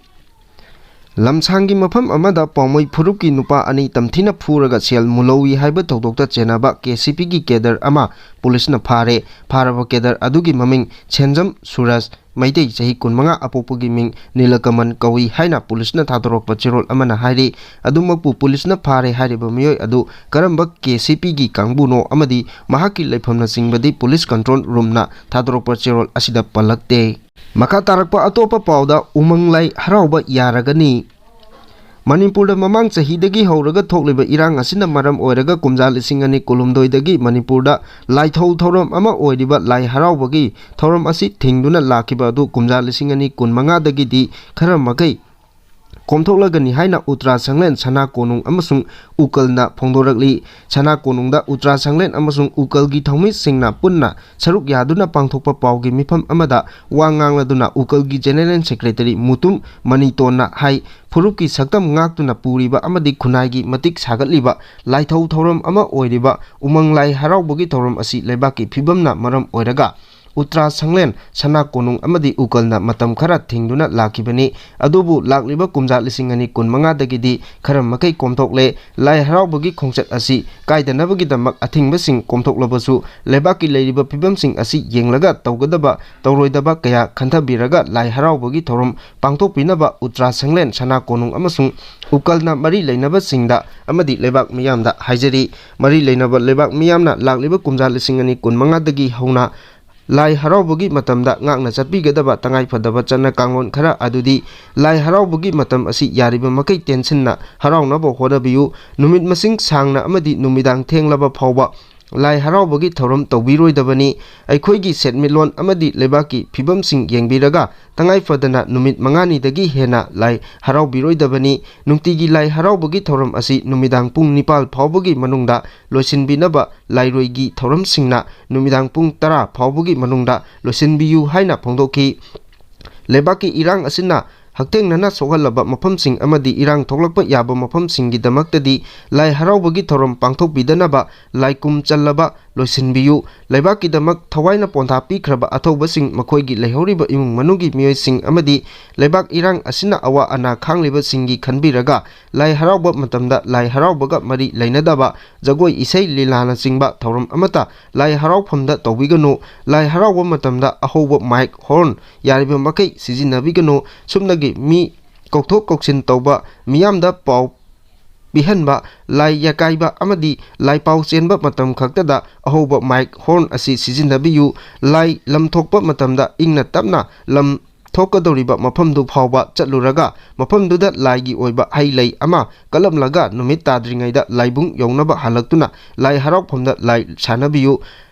ꯂꯝꯁꯥꯡꯒꯤ ꯃꯐꯝ ꯑꯃꯗ ꯄꯥꯎꯃꯩ ꯐꯨꯔꯨꯞꯀꯤ ꯅꯨꯄꯥ ꯑꯅꯤ ꯇꯝꯊꯤꯅ ꯐꯨꯔꯒ ꯁꯦꯜ ꯃꯨꯜꯍꯧꯏ ꯍꯥꯏꯕ ꯊꯧꯗꯣꯛꯇ ꯆꯦꯟꯅꯕ ꯀꯦ ꯁꯤ ꯄꯤꯒꯤ ꯀꯦꯗꯔ ꯑꯃ ꯄꯨꯂꯤꯁꯅ ꯐꯥꯔꯦ꯫ ꯐꯥꯔꯕ ꯀꯦꯗꯔ ꯑꯗꯨꯒꯤ ꯃꯃꯤꯡ ꯁꯦꯟꯖꯝ ꯁꯨꯔꯖ, ꯃꯩꯇꯩ, ꯆꯍꯤ ꯀꯨꯟꯃꯉꯥ, ꯑꯄꯣꯛꯄꯒꯤ ꯃꯤꯡ ꯅꯤꯂꯀꯃꯟ ꯀꯧꯏ ꯍꯥꯏꯅ ꯄꯨꯂꯤꯁꯅ ꯊꯥꯗꯣꯔꯛꯄ ꯆꯦꯔꯣꯜ ꯑꯃꯅ ꯍꯥꯏꯔꯤ꯫ ꯑꯗꯨꯃꯛꯄꯨ ꯄꯨꯂꯤꯁꯅ ꯐꯥꯔꯦ ꯍꯥꯏꯔꯤꯕ ꯃꯤꯑꯣꯏ ꯑꯗꯨ ꯀꯔꯝꯕ ꯀꯦ ꯁꯤ ꯄꯤꯒꯤ ꯀꯥꯡꯕꯨꯅꯣ ꯑꯃꯗꯤ ꯃꯍꯥꯛꯀꯤ ꯂꯩꯐꯝꯅꯆꯤꯡꯕꯗꯤ ꯄꯨꯂꯤꯁ ꯀꯟꯇ꯭ꯔꯣꯜ ꯔꯨꯝꯅ ꯊꯥꯗꯣꯔꯛꯄ ꯆꯦꯔꯣꯜ ꯑꯁꯤꯗ ꯄꯜꯂꯛꯇꯦ꯫ ꯃꯈꯥ ꯇꯥꯔꯛꯄ ꯑꯇꯣꯞꯄ ꯄꯥꯎꯗ ꯎꯃꯪ ꯂꯥꯏ ꯍꯔꯥꯎꯕ ꯌꯥꯔꯒꯅꯤ꯫ ꯃꯅꯤꯄꯨꯔꯗ ꯃꯃꯥꯡ ꯆꯍꯤꯗꯒꯤ ꯍꯧꯔꯒ ꯊꯣꯛꯂꯤꯕ ꯏꯔꯥꯡ ꯑꯁꯤꯅ ꯃꯔꯝ ꯑꯣꯏꯔꯒ ꯀꯨꯝꯖꯥ ꯂꯤꯁꯤꯡ ꯑꯅꯤ ꯀꯨꯟꯍꯨꯝꯗꯣꯏꯗꯒꯤ ꯃꯅꯤꯄꯨꯔꯗ ꯂꯥꯏꯊꯧ ꯊꯧꯔꯝ ꯑꯃ ꯑꯣꯏꯔꯤꯕ ꯂꯥꯏ ꯍꯔꯥꯎꯕꯒꯤ ꯊꯧꯔꯝ ꯑꯁꯤ ꯊꯤꯡꯗꯨꯅ ꯂꯥꯛꯈꯤꯕ ꯑꯗꯨ ꯀꯨꯝꯖꯥ ꯂꯤꯁꯤꯡ ꯑꯅꯤ ꯀꯨꯟꯃꯉꯥꯗꯒꯤꯗꯤ ꯈꯔ ꯃꯈꯩ ꯀꯣꯝꯊꯣꯛꯂꯒꯅꯤ ꯍꯥꯏꯅ ꯎꯇ꯭ꯔꯥ ꯁꯪꯂꯦꯟ ꯁꯅꯥ ꯀꯣꯅꯨꯡ ꯑꯃꯁꯨꯡ ꯎꯀꯜꯅ ꯐꯣꯡꯗꯣꯔꯛꯂꯤ꯫ ꯁꯅꯥ ꯀꯣꯅꯨꯡꯗ ꯎꯇ꯭ꯔꯥ ꯁꯪꯂꯦꯟ ꯑꯃꯁꯨꯡ ꯎꯀꯜꯒꯤ ꯊꯧꯃꯤꯁꯤꯡꯅ ꯄꯨꯟꯅ ꯁꯔꯨꯛ ꯌꯥꯗꯨꯅ ꯄꯥꯡꯊꯣꯛꯄ ꯄꯥꯎꯒꯤ ꯃꯤꯐꯝ ꯑꯃꯗ ꯋꯥ ꯉꯥꯡꯂꯗꯨꯅ ꯎꯀꯜꯒꯤ ꯖꯦꯅꯦꯔꯦꯜ ꯁꯦꯀ꯭ꯔꯦꯇꯔꯤ ꯃꯨꯇꯨꯝ ꯃꯅꯤꯇꯣꯟꯅ ꯍꯥꯏ, ꯐꯨꯔꯨꯞꯀꯤ ꯁꯛꯇꯝ ꯉꯥꯛꯇꯨꯅ ꯄꯨꯔꯤꯕ ꯑꯃꯗꯤ ꯈꯨꯟꯅꯥꯏꯒꯤ ꯃꯇꯤꯛ ꯁꯥꯒꯠꯂꯤꯕ ꯂꯥꯏꯊꯧ ꯊꯧꯔꯝ ꯑꯃ ꯑꯣꯏꯔꯤꯕ ꯎꯃꯪ ꯂꯥꯏ ꯍꯔꯥꯎꯕꯒꯤ ꯊꯧꯔꯝ ꯑꯁꯤ ꯂꯩꯕꯥꯛꯀꯤ ꯐꯤꯕꯝꯅ ꯃꯔꯝ ꯑꯣꯏꯔꯒ ꯎꯇ꯭ꯔꯥ ꯁꯪꯂꯦꯟ, ꯁꯅꯥ ꯀꯣꯅꯨꯡ ꯑꯃꯗꯤ ꯎꯀꯜꯅ ꯃꯇꯝ ꯈꯔ ꯊꯤꯡꯗꯨꯅ ꯂꯥꯛꯈꯤꯕꯅꯤ꯫ ꯑꯗꯨꯕꯨ ꯂꯥꯛꯂꯤꯕ ꯀꯨꯝꯖꯥ ꯂꯤꯁꯤꯡ ꯑꯅꯤ ꯀꯨꯟꯃꯉꯥꯗꯒꯤꯗꯤ ꯈꯔ ꯃꯈꯩ ꯀꯣꯝꯊꯣꯛꯂꯦ꯫ ꯂꯥꯏ ꯍꯔꯥꯎꯕꯒꯤ ꯈꯣꯡꯆꯠ ꯑꯁꯤ ꯀꯥꯏꯗꯅꯕꯒꯤꯗꯃꯛ ꯑꯊꯤꯡꯕꯁꯤꯡ ꯀꯣꯝꯊꯣꯛꯂꯕꯁꯨ ꯂꯩꯕꯥꯛꯀꯤ ꯂꯩꯔꯤꯕ ꯐꯤꯕꯝꯁꯤꯡ ꯑꯁꯤ ꯌꯦꯡꯂꯒ ꯇꯧꯒꯗꯕ ꯇꯧꯔꯣꯏꯗꯕ ꯀꯌꯥ ꯈꯟꯊꯕꯤꯔꯒ ꯂꯥꯏ ꯍꯔꯥꯎꯕꯒꯤ ꯊꯧꯔꯝ ꯄꯥꯡꯊꯣꯛꯄꯤꯅꯕ ꯎꯇ꯭ꯔꯥ ꯁꯪꯂꯦꯟ, ꯁꯅꯥ ꯀꯣꯅꯨꯡ ꯑꯃꯁꯨꯡ ꯎꯀꯜꯅ ꯃꯔꯤ ꯂꯩꯅꯕꯁꯤꯡꯗ ꯑꯃꯗꯤ ꯂꯩꯕꯥꯛ ꯃꯤꯌꯥꯝꯗ ꯍꯥꯏꯖꯔꯤ꯫ ꯃꯔꯤ ꯂꯩꯅꯕ ꯂꯩꯕꯥꯛ ꯃꯤꯌꯥꯝꯅ ꯂꯥꯛꯂꯤꯕ ꯀꯨꯝꯖꯥ ꯂꯤꯁꯤꯡ ꯑꯅꯤ ꯀꯨꯟꯃꯉꯥꯗꯒꯤ ꯍꯧꯅ ꯂꯥꯏ ꯍꯔꯥꯎꯕꯒꯤ ꯃꯇꯝꯗ ꯉꯥꯛꯅ ꯆꯠꯄꯤꯒꯗꯕ ꯇꯉꯥꯏꯐꯗꯕ ꯆꯠꯅ ꯀꯥꯡꯂꯣꯟ ꯈꯔ ꯑꯗꯨꯗꯤ ꯂꯥꯏ ꯍꯔꯥꯎꯕꯒꯤ ꯃꯇꯝ ꯑꯁꯤ ꯌꯥꯔꯤꯕ ꯃꯈꯩ ꯇꯦꯟꯁꯤꯟꯅ ꯍꯔꯥꯎꯅꯕ ꯍꯣꯠꯅꯕꯤꯌꯨ꯫ ꯅꯨꯃꯤꯠ ꯃꯁꯤꯡ ꯁꯥꯡꯅ ꯑꯃꯗꯤ ꯅꯨꯃꯤꯗꯥꯡ ꯊꯦꯡꯂꯕ ꯐꯥꯎꯕ ꯂꯥꯏ ꯍꯔꯥꯎꯕꯒꯤ ꯊꯧꯔꯝ ꯇꯧꯕꯤꯔꯣꯏꯗꯕꯅꯤ꯫ ꯑꯩꯈꯣꯏꯒꯤ ꯁꯦꯟꯃꯤꯠꯂꯣꯟ ꯑꯃꯗꯤ ꯂꯩꯕꯥꯛꯀꯤ ꯐꯤꯕꯝꯁꯤꯡ ꯌꯦꯡꯕꯤꯔꯒ ꯇꯉꯥꯏ ꯐꯗꯅ ꯅꯨꯃꯤꯠ ꯃꯉꯥꯅꯤꯗꯒꯤ ꯍꯦꯟꯅ ꯂꯥꯏ ꯍꯔꯥꯎꯕꯤꯔꯣꯏꯗꯕꯅꯤ꯫ ꯅꯨꯡꯇꯤꯒꯤ ꯂꯥꯏ ꯍꯔꯥꯎꯕꯒꯤ ꯊꯧꯔꯝ ꯑꯁꯤ ꯅꯨꯃꯤꯗꯥꯡ ꯄꯨꯡ ꯅꯤꯄꯥꯜ ꯐꯥꯎꯕꯒꯤ ꯃꯅꯨꯡꯗ ꯂꯣꯏꯁꯤꯟꯕꯤꯅꯕ ꯂꯥꯏꯔꯣꯏꯒꯤ ꯊꯧꯔꯝꯁꯤꯡꯅ ꯅꯨꯃꯤꯗꯥꯡ ꯄꯨꯡ ꯇꯔꯥ ꯐꯥꯎꯕꯒꯤ ꯃꯅꯨꯡꯗ ꯂꯣꯏꯁꯤꯟꯕꯤꯌꯨ ꯍꯥꯏꯅ ꯐꯣꯡꯗꯣꯛꯈꯤ꯫ ꯂꯩꯕꯥꯛꯀꯤ ꯏꯔꯥꯡ ꯑꯁꯤꯅ ꯍꯛꯊꯦꯡꯅꯅ ꯁꯣꯛꯍꯜꯂꯕ ꯃꯐꯝꯁꯤꯡ ꯑꯃꯗꯤ ꯏꯔꯥꯡ ꯊꯣꯛꯂꯛꯄ ꯌꯥꯕ ꯃꯐꯝꯁꯤꯡꯒꯤꯗꯃꯛꯇꯗꯤ ꯂꯥꯏ ꯍꯔꯥꯎꯕꯒꯤ ꯊꯧꯔꯝ ꯄꯥꯡꯊꯣꯛꯄꯤꯗꯅꯕ ꯂꯥꯏꯀꯨꯝ ꯆꯜꯂꯕ ꯂꯣꯏꯁꯤꯟꯕꯤꯌꯨ꯫ ꯂꯩꯕꯥꯛꯀꯤꯗꯃꯛ ꯊꯋꯥꯏꯅ ꯄꯣꯟꯊꯥ ꯄꯤꯈ꯭ꯔꯕ ꯑꯊꯧꯕꯁꯤꯡ, ꯃꯈꯣꯏꯒꯤ ꯂꯩꯍꯧꯔꯤꯕ ꯏꯃꯨꯡ ꯃꯅꯨꯡꯒꯤ ꯃꯤꯑꯣꯏꯁꯤꯡ ꯑꯃꯗꯤ ꯂꯩꯕꯥꯛ ꯏꯔꯥꯡ ꯑꯁꯤꯅ ꯑꯋꯥ ꯑꯅꯥ ꯈꯥꯡꯂꯤꯕꯁꯤꯡꯒꯤ ꯈꯟꯕꯤꯔꯒ ꯂꯥꯏ ꯍꯔꯥꯎꯕ ꯃꯇꯝꯗ ꯂꯥꯏ ꯍꯔꯥꯎꯕꯒ ꯃꯔꯤ ꯂꯩꯅꯗꯕ ꯖꯒꯣꯏ, ꯏꯁꯩ, ꯂꯤꯂꯥꯅꯆꯤꯡꯕ ꯊꯧꯔꯝ ꯑꯃꯠꯇ ꯂꯥꯏ ꯍꯔꯥꯎꯐꯝꯗ ꯇꯧꯕꯤꯒꯅꯨ꯫ ꯂꯥꯏ ꯍꯔꯥꯎꯕ ꯃꯇꯝꯗ ꯑꯍꯧꯕ ꯃꯥꯏꯛ, ꯍꯣꯔꯟ ꯌꯥꯔꯤꯕ ꯃꯈꯩ ꯁꯤꯖꯤꯟꯅꯕꯤꯒꯅꯨ꯫ ꯁꯨꯞꯅꯒꯤ ꯃꯤ ꯀꯧꯊꯣꯛ ꯀꯧꯁꯤꯟ ꯇꯧꯕ, ꯃꯤꯌꯥꯝꯗ ꯄꯥꯎ ꯄꯤꯍꯟꯕ, ꯂꯥꯏ ꯌꯥꯀꯥꯏꯕ ꯑꯃꯗꯤ ꯂꯥꯏ ꯄꯥꯎ ꯆꯦꯟꯕ ꯃꯇꯝ ꯈꯛꯇꯗ ꯑꯍꯧꯕ ꯃꯥꯏꯛ, ꯍꯣꯔꯟ ꯑꯁꯤ ꯁꯤꯖꯤꯟꯅꯕꯤꯌꯨ꯫ ꯂꯥꯏ ꯂꯝꯊꯣꯛꯄ ꯃꯇꯝꯗ ꯏꯪꯅ ꯇꯞꯅ ꯂꯝ ꯊꯣꯛꯀꯗꯧꯔꯤꯕ ꯃꯐꯝꯗꯨ ꯐꯥꯎꯕ ꯆꯠꯂꯨꯔꯒ ꯃꯐꯝꯗꯨꯗ ꯂꯥꯏꯒꯤ ꯑꯣꯏꯕ ꯍꯩ ꯂꯩ ꯑꯃ ꯀꯠꯂꯝꯂꯒ ꯅꯨꯃꯤꯠ ꯇꯥꯗ꯭ꯔꯤꯉꯩꯗ ꯂꯥꯏꯕꯨꯡ ꯌꯧꯅꯕ ꯍꯜꯂꯛꯇꯨꯅ ꯂꯥꯏ ꯍꯔꯥꯎꯐꯝꯗ ꯂꯥꯏ ꯁꯥꯟꯅꯕꯤꯌꯨ꯫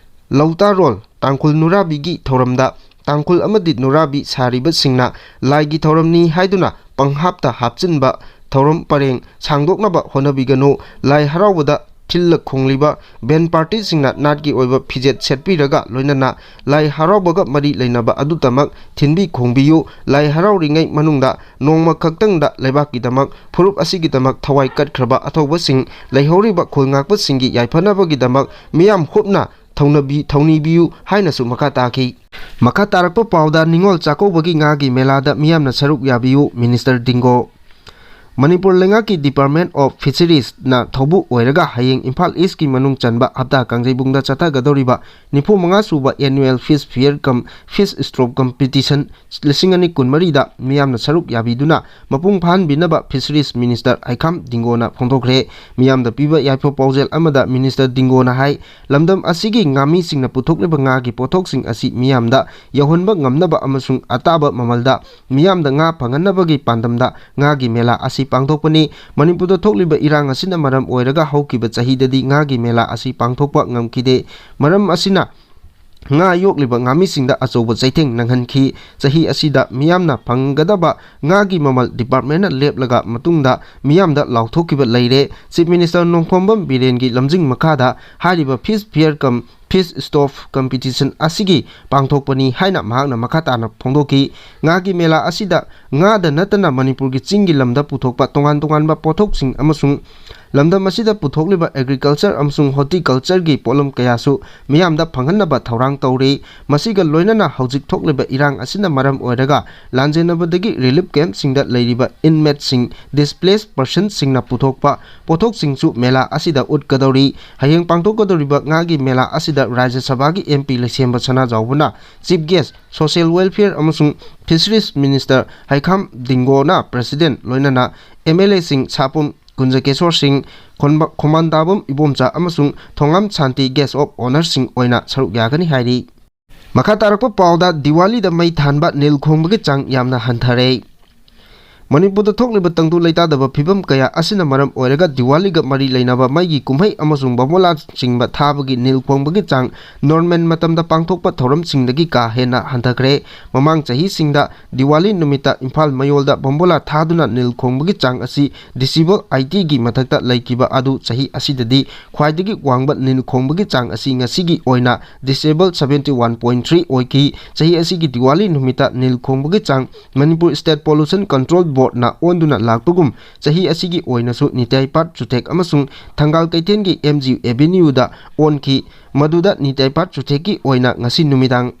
ꯂꯧꯇꯥꯔꯣꯜ ꯇꯥꯡꯈꯨꯜ ꯅꯨꯔꯥꯕꯤꯒꯤ ꯊꯧꯔꯝꯗ ꯇꯥꯡꯈꯨꯜ ꯑꯃꯗꯤ ꯅꯨꯔꯥꯕꯤ ꯁꯥꯔꯤꯕꯁꯤꯡꯅ ꯂꯥꯏꯒꯤ ꯊꯧꯔꯝꯅꯤ ꯍꯥꯏꯗꯨꯅ ꯄꯪꯍꯥꯞꯇ ꯍꯥꯞꯆꯤꯟꯕ ꯊꯧꯔꯝ ꯄꯔꯦꯡ ꯁꯥꯡꯗꯣꯛꯅꯕ ꯍꯣꯠꯅꯕꯤꯒꯅꯨ꯫ ꯂꯥꯏ ꯍꯔꯥꯎꯕꯗ ꯊꯤꯜꯂ ꯈꯣꯡꯂꯤꯕ ꯕꯦꯟ ꯄꯥꯔꯇꯤꯁꯤꯡꯅ ꯅꯥꯠꯀꯤ ꯑꯣꯏꯕ ꯐꯤꯖꯦꯠ ꯁꯦꯠꯄꯤꯔꯒ ꯂꯣꯏꯅꯅ ꯂꯥꯏ ꯍꯔꯥꯎꯕꯒ ꯃꯔꯤ ꯂꯩꯅꯕ ꯑꯗꯨꯇꯃꯛ ꯊꯤꯟꯕꯤ ꯈꯣꯡꯕꯤꯌꯨ꯫ ꯂꯥꯏ ꯍꯔꯥꯎꯔꯤꯉꯩ ꯃꯅꯨꯡꯗ ꯅꯣꯡꯃ ꯈꯛꯇꯪꯗ ꯂꯩꯕꯥꯛꯀꯤꯗꯃꯛ, ꯐꯨꯔꯨꯞ ꯑꯁꯤꯒꯤꯗꯃꯛ ꯊꯋꯥꯏ ꯀꯠꯈ꯭ꯔꯕ ꯑꯊꯧꯕꯁꯤꯡ, ꯂꯩꯍꯧꯔꯤꯕ ꯈꯨꯜ ꯉꯥꯛꯄꯁꯤꯡꯒꯤ ꯌꯥꯏꯐꯅꯕꯒꯤꯗꯃꯛ ꯃꯤꯌꯥꯝ ꯍꯨꯞꯅ ꯊꯧꯅꯕꯤ-, ꯊꯧꯅꯤꯕꯤꯌꯨ ꯍꯥꯏꯅꯁꯨ ꯃꯈꯥ ꯇꯥꯈꯤ꯫ ꯃꯈꯥ ꯇꯥꯔꯛꯄ ꯄꯥꯎꯗ, ꯅꯤꯉꯣꯜ ꯆꯥꯛꯀꯧꯕꯒꯤ ꯉꯥꯒꯤ ꯃꯦꯂꯥꯗ ꯃꯤꯌꯥꯝꯅ ꯁꯔꯨꯛ ꯌꯥꯕꯤꯌꯨ, ꯃꯤꯅꯤꯁꯇꯔ ꯗꯤꯡꯒꯣ꯫ ꯃꯅꯤꯄꯨꯔ ꯂꯩꯉꯥꯛꯀꯤ Department of Fisheries ꯅ ꯊꯧꯕꯨ ꯑꯣꯏꯔꯒ ꯍꯌꯦꯡ ꯏꯝꯐꯥꯜ East ꯀꯤ ꯃꯅꯨꯡ ꯆꯟꯕ ꯍꯞꯇꯥ ꯀꯥꯡꯖꯩꯕꯨꯡꯗ ꯆꯠꯊꯒꯗꯧꯔꯤꯕ ꯅꯤꯐꯨ ꯃꯉꯥ ꯁꯨꯕ Annual Fish Fair cum Fish Stroke Competition ꯂꯤꯁꯤꯡ ꯑꯅꯤ ꯀꯨꯟꯃꯔꯤꯗ ꯃꯤꯌꯥꯝꯅ ꯁꯔꯨꯛ ꯌꯥꯕꯤꯗꯨꯅ ꯃꯄꯨꯡ ꯐꯥꯍꯟꯕꯤꯅꯕ Fisheries Minister ꯍꯩꯈꯥꯝ ꯗꯤꯡꯒꯣꯅ ꯐꯣꯡꯗꯣꯛꯈ꯭ꯔꯦ꯫ ꯃꯤꯌꯥꯝꯗ ꯄꯤꯕ ꯌꯥꯏꯐ ꯄꯥꯎꯖꯦꯜ ꯑꯃꯗ ꯃꯤꯅꯤꯁꯇꯔ ꯗꯤꯡꯒꯣꯅ ꯍꯥꯏ, ꯂꯝꯗꯝ ꯑꯁꯤꯒꯤ ꯉꯥꯃꯤꯁꯤꯡꯅ ꯄꯨꯊꯣꯛꯂꯤꯕ ꯉꯥꯒꯤ ꯄꯣꯠꯊꯣꯛꯁꯤꯡ ꯑꯁꯤ ꯃꯤꯌꯥꯝꯗ ꯌꯧꯍꯟꯕ ꯉꯝꯅꯕ ꯑꯃꯁꯨꯡ ꯑꯇꯥꯕ ꯃꯃꯜꯗ ꯃꯤꯌꯥꯝꯗ ꯉꯥ ꯐꯪꯍꯟꯅꯕꯒꯤ ꯄꯥꯟꯗꯝꯗ ꯉꯥꯒꯤ ꯃꯦꯂꯥ ꯑꯁꯤ ꯄꯥꯡꯊꯣꯛꯄꯅꯤ꯫ ꯃꯅꯤꯄꯨꯔꯗ ꯊꯣꯛꯂꯤꯕ ꯏꯔꯥꯡ ꯑꯁꯤꯅ ꯃꯔꯝ ꯑꯣꯏꯔꯒ ꯍꯧꯈꯤꯕ ꯆꯍꯤꯗꯗꯤ ꯉꯥꯒꯤ ꯃꯦꯂꯥ ꯑꯁꯤ ꯄꯥꯡꯊꯣꯛꯄ ꯉꯝꯈꯤꯗꯦ꯫ ꯃꯔꯝ ꯑꯁꯤꯅ ꯉꯥ ꯌꯣꯛꯂꯤꯕ ꯉꯥꯃꯤꯁꯤꯡꯗ ꯑꯆꯧꯕ ꯆꯩꯊꯦꯡ ꯅꯪꯍꯟꯈꯤ꯫ ꯆꯍꯤ ꯑꯁꯤꯗ ꯃꯤꯌꯥꯝꯅ ꯐꯪꯒꯗꯕ ꯉꯥꯒꯤ ꯃꯃꯜ ꯗꯤꯄꯥꯔꯠꯃꯦꯟꯅ ꯂꯦꯞꯂꯒ ꯃꯇꯨꯡꯗ ꯃꯤꯌꯥꯝꯗ ꯂꯥꯎꯊꯣꯛꯈꯤꯕ ꯂꯩꯔꯦ꯫ ꯆꯤꯐ ꯃꯤꯅꯤꯁꯇꯔ ꯅꯣꯡꯊꯣꯝꯕꯝ ꯕꯤꯔꯦꯟꯒꯤ ꯂꯝꯖꯤꯡ ꯃꯈꯥꯗ ꯍꯥꯏꯔꯤꯕ ꯐꯤꯁ ꯐꯤꯌꯔ ꯀꯝ ꯐꯤꯁ ꯁ꯭ꯇꯣꯞ ꯀꯝꯄꯤꯇꯤꯁꯟ ꯑꯁꯤꯒꯤ ꯄꯥꯡꯊꯣꯛꯄꯅꯤ ꯍꯥꯏꯅ ꯃꯍꯥꯛꯅ ꯃꯈꯥ ꯇꯥꯅ ꯐꯣꯡꯗꯣꯛꯈꯤ꯫ ꯉꯥꯒꯤ ꯃꯦꯂꯥ ꯑꯁꯤꯗ ꯉꯥꯗ ꯅꯠꯇꯅ ꯃꯅꯤꯄꯨꯔꯒꯤ ꯆꯤꯡꯒꯤ ꯂꯝꯗ ꯄꯨꯊꯣꯛꯄ ꯇꯣꯉꯥꯟ ꯇꯣꯉꯥꯟꯕ ꯄꯣꯠꯊꯣꯛꯁꯤꯡ ꯑꯃꯁꯨꯡ ꯂꯝꯗꯝ ꯑꯁꯤꯗ ꯄꯨꯊꯣꯛꯂꯤꯕ ꯑꯦꯒ꯭ꯔꯤꯀꯜꯆꯔ ꯑꯃꯁꯨꯡ ꯍꯣꯔꯇꯤꯀꯜꯆꯔꯒꯤ ꯄꯣꯠꯂꯝ ꯀꯌꯥꯁꯨ ꯃꯤꯌꯥꯝꯗ ꯐꯪꯍꯟꯅꯕ ꯊꯧꯔꯥꯡ ꯇꯧꯔꯤ꯫ ꯃꯁꯤꯒ ꯂꯣꯏꯅꯅ ꯍꯧꯖꯤꯛ ꯊꯣꯛꯂꯤꯕ ꯏꯔꯥꯡ ꯑꯁꯤꯅ ꯃꯔꯝ ꯑꯣꯏꯔꯒ ꯂꯥꯟꯖꯦꯟꯅꯕꯗꯒꯤ ꯔꯤꯂꯤꯐ ꯀꯦꯝꯞꯁꯤꯡꯗ ꯂꯩꯔꯤꯕ ꯏꯟꯃꯦꯠꯁꯤꯡ, ꯗꯤꯁꯄ꯭ꯂꯦꯁ ꯄꯔꯁꯟꯁꯤꯡꯅ ꯄꯨꯊꯣꯛꯄ ꯄꯣꯠꯊꯣꯛꯁꯤꯡꯁꯨ ꯃꯦꯂꯥ ꯑꯁꯤꯗ ꯎꯠꯀꯗꯧꯔꯤ꯫ ꯍꯌꯦꯡ ꯄꯥꯡꯊꯣꯛꯀꯗꯧꯔꯤꯕ ꯉꯥꯒꯤ ꯃꯦꯂꯥ ꯑꯁꯤꯗ ꯔꯥꯖ꯭ꯌ ꯁꯚꯥꯒꯤ ꯑꯦꯝ ꯄꯤ ꯂꯩꯁꯦꯝꯕ ꯁꯅꯥꯖꯥꯎꯕꯅ ꯆꯤꯐ ꯒꯦꯁ, ꯁꯣꯁꯤꯌꯦꯜ ꯋꯦꯜꯐꯤꯌꯔ ꯑꯃꯁꯨꯡ ꯐꯤꯁꯔꯤꯁ ꯃꯤꯅꯤꯁꯇꯔ ꯍꯩꯈꯥꯝ ꯗꯤꯡꯒꯣꯅ ꯄ꯭ꯔꯦꯁꯤꯗꯦꯟꯠ, ꯂꯣꯏꯅꯅ ꯑꯦꯝ ꯑꯦꯜ ꯑꯦꯁꯤꯡ ꯁꯥꯄꯨꯝ ꯀꯨꯟꯖꯀꯦꯁꯣꯔ ꯁꯤꯡ, ꯈꯣꯟꯕ-, ꯈꯣꯃꯥꯟꯗꯥꯕꯝ ꯏꯕꯣꯝꯆꯥ ꯑꯃꯁꯨꯡ ꯊꯣꯉꯥꯝ ꯁꯥꯟꯇꯤ ꯒꯦꯁ ꯑꯣꯐ ꯑꯣꯅꯔꯁꯤꯡ ꯑꯣꯏꯅ ꯁꯔꯨꯛ ꯌꯥꯒꯅꯤ ꯍꯥꯏꯔꯤ꯫ ꯃꯈꯥ ꯇꯥꯔꯛꯄ ꯄꯥꯎꯗ ꯗꯤꯋꯥꯂꯤꯗ ꯃꯩ ꯊꯥꯟꯕ, ꯅꯤꯜ ꯈꯣꯡꯕꯒꯤ ꯆꯥꯡ ꯌꯥꯝꯅ ꯍꯟꯊꯔꯦ꯫ ꯃꯅꯤꯄꯨꯔꯗ ꯊꯣꯛꯂꯤꯕ ꯇꯪꯗꯨ ꯂꯩꯇꯥꯗꯕ ꯐꯤꯕꯝ ꯀꯌꯥ ꯑꯁꯤꯅ ꯃꯔꯝ ꯑꯣꯏꯔꯒ ꯗꯤꯋꯥꯂꯤꯒ ꯃꯔꯤ ꯂꯩꯅꯕ ꯃꯩꯒꯤ ꯀꯨꯝꯍꯩ ꯑꯃꯁꯨꯡ ꯕꯣꯝꯕꯣꯂꯥꯆꯤꯡꯕ ꯊꯥꯕꯒꯤ ꯅꯤꯜ ꯈꯣꯡꯕꯒꯤ ꯆꯥꯡ ꯅꯣꯔꯃꯦꯜ ꯃꯇꯝꯗ ꯄꯥꯡꯊꯣꯛꯄ ꯊꯧꯔꯝꯁꯤꯡꯗꯒꯤ ꯀꯥ ꯍꯦꯟꯅ ꯍꯟꯊꯈ꯭ꯔꯦ꯫ ꯃꯃꯥꯡ ꯆꯍꯤꯁꯤꯡꯗ ꯗꯤꯋꯥꯂꯤ ꯅꯨꯃꯤꯠꯇ ꯏꯝꯐꯥꯜ ꯃꯌꯣꯜꯗ ꯕꯣꯝꯕꯣꯂꯥ ꯊꯥꯗꯨꯅ ꯅꯤꯜ ꯈꯣꯡꯕꯒꯤ ꯆꯥꯡ ꯑꯁꯤ ꯗꯤꯁꯤꯕꯜ ꯑꯥꯏꯇꯤꯒꯤ ꯃꯊꯛꯇ ꯂꯩꯈꯤꯕ ꯑꯗꯨ ꯆꯍꯤ ꯑꯁꯤꯗꯗꯤ ꯈ꯭ꯋꯥꯏꯗꯒꯤ ꯋꯥꯡꯕ ꯅꯤꯜ ꯈꯣꯡꯕꯒꯤ ꯆꯥꯡ ꯑꯁꯤ ꯉꯁꯤꯒꯤ ꯑꯣꯏꯅ disable seventy one point three ꯑꯣꯏꯈꯤ꯫ ꯆꯍꯤ ꯑꯁꯤꯒꯤ ꯗꯤꯋꯥꯂꯤ ꯅꯨꯃꯤꯠꯇ ꯅꯤꯜ ꯈꯣꯡꯕꯒꯤ ꯆꯥꯡ ꯃꯅꯤꯄꯨꯔ ꯁ꯭ꯇꯦꯠ ꯄꯣꯂꯨꯁꯟ ꯀꯟꯇ꯭ꯔꯣꯜ ꯕꯣꯔꯗꯅ ꯑꯣꯟꯗꯨꯅ ꯂꯥꯛꯄꯒꯨꯝ, ꯆꯍꯤ ꯑꯁꯤꯒꯤ ꯑꯣꯏꯅꯁꯨ ꯅꯤꯇꯥꯏꯄꯥꯠ ꯆꯨꯊꯦꯛ ꯑꯃꯁꯨꯡ ꯊꯪꯒꯥꯜ ꯀꯩꯊꯦꯜꯒꯤ ꯑꯦꯝ ꯖꯤ ꯑꯦꯚꯦꯅ꯭ꯌꯨꯗ ꯑꯣꯟꯈꯤ꯫ ꯃꯗꯨꯗ ꯅꯤꯇꯥꯏꯄꯥꯠ ꯆꯨꯊꯦꯛꯀꯤ ꯑꯣꯏꯅ ꯉꯁꯤ ꯅꯨꯃꯤꯗꯥꯡ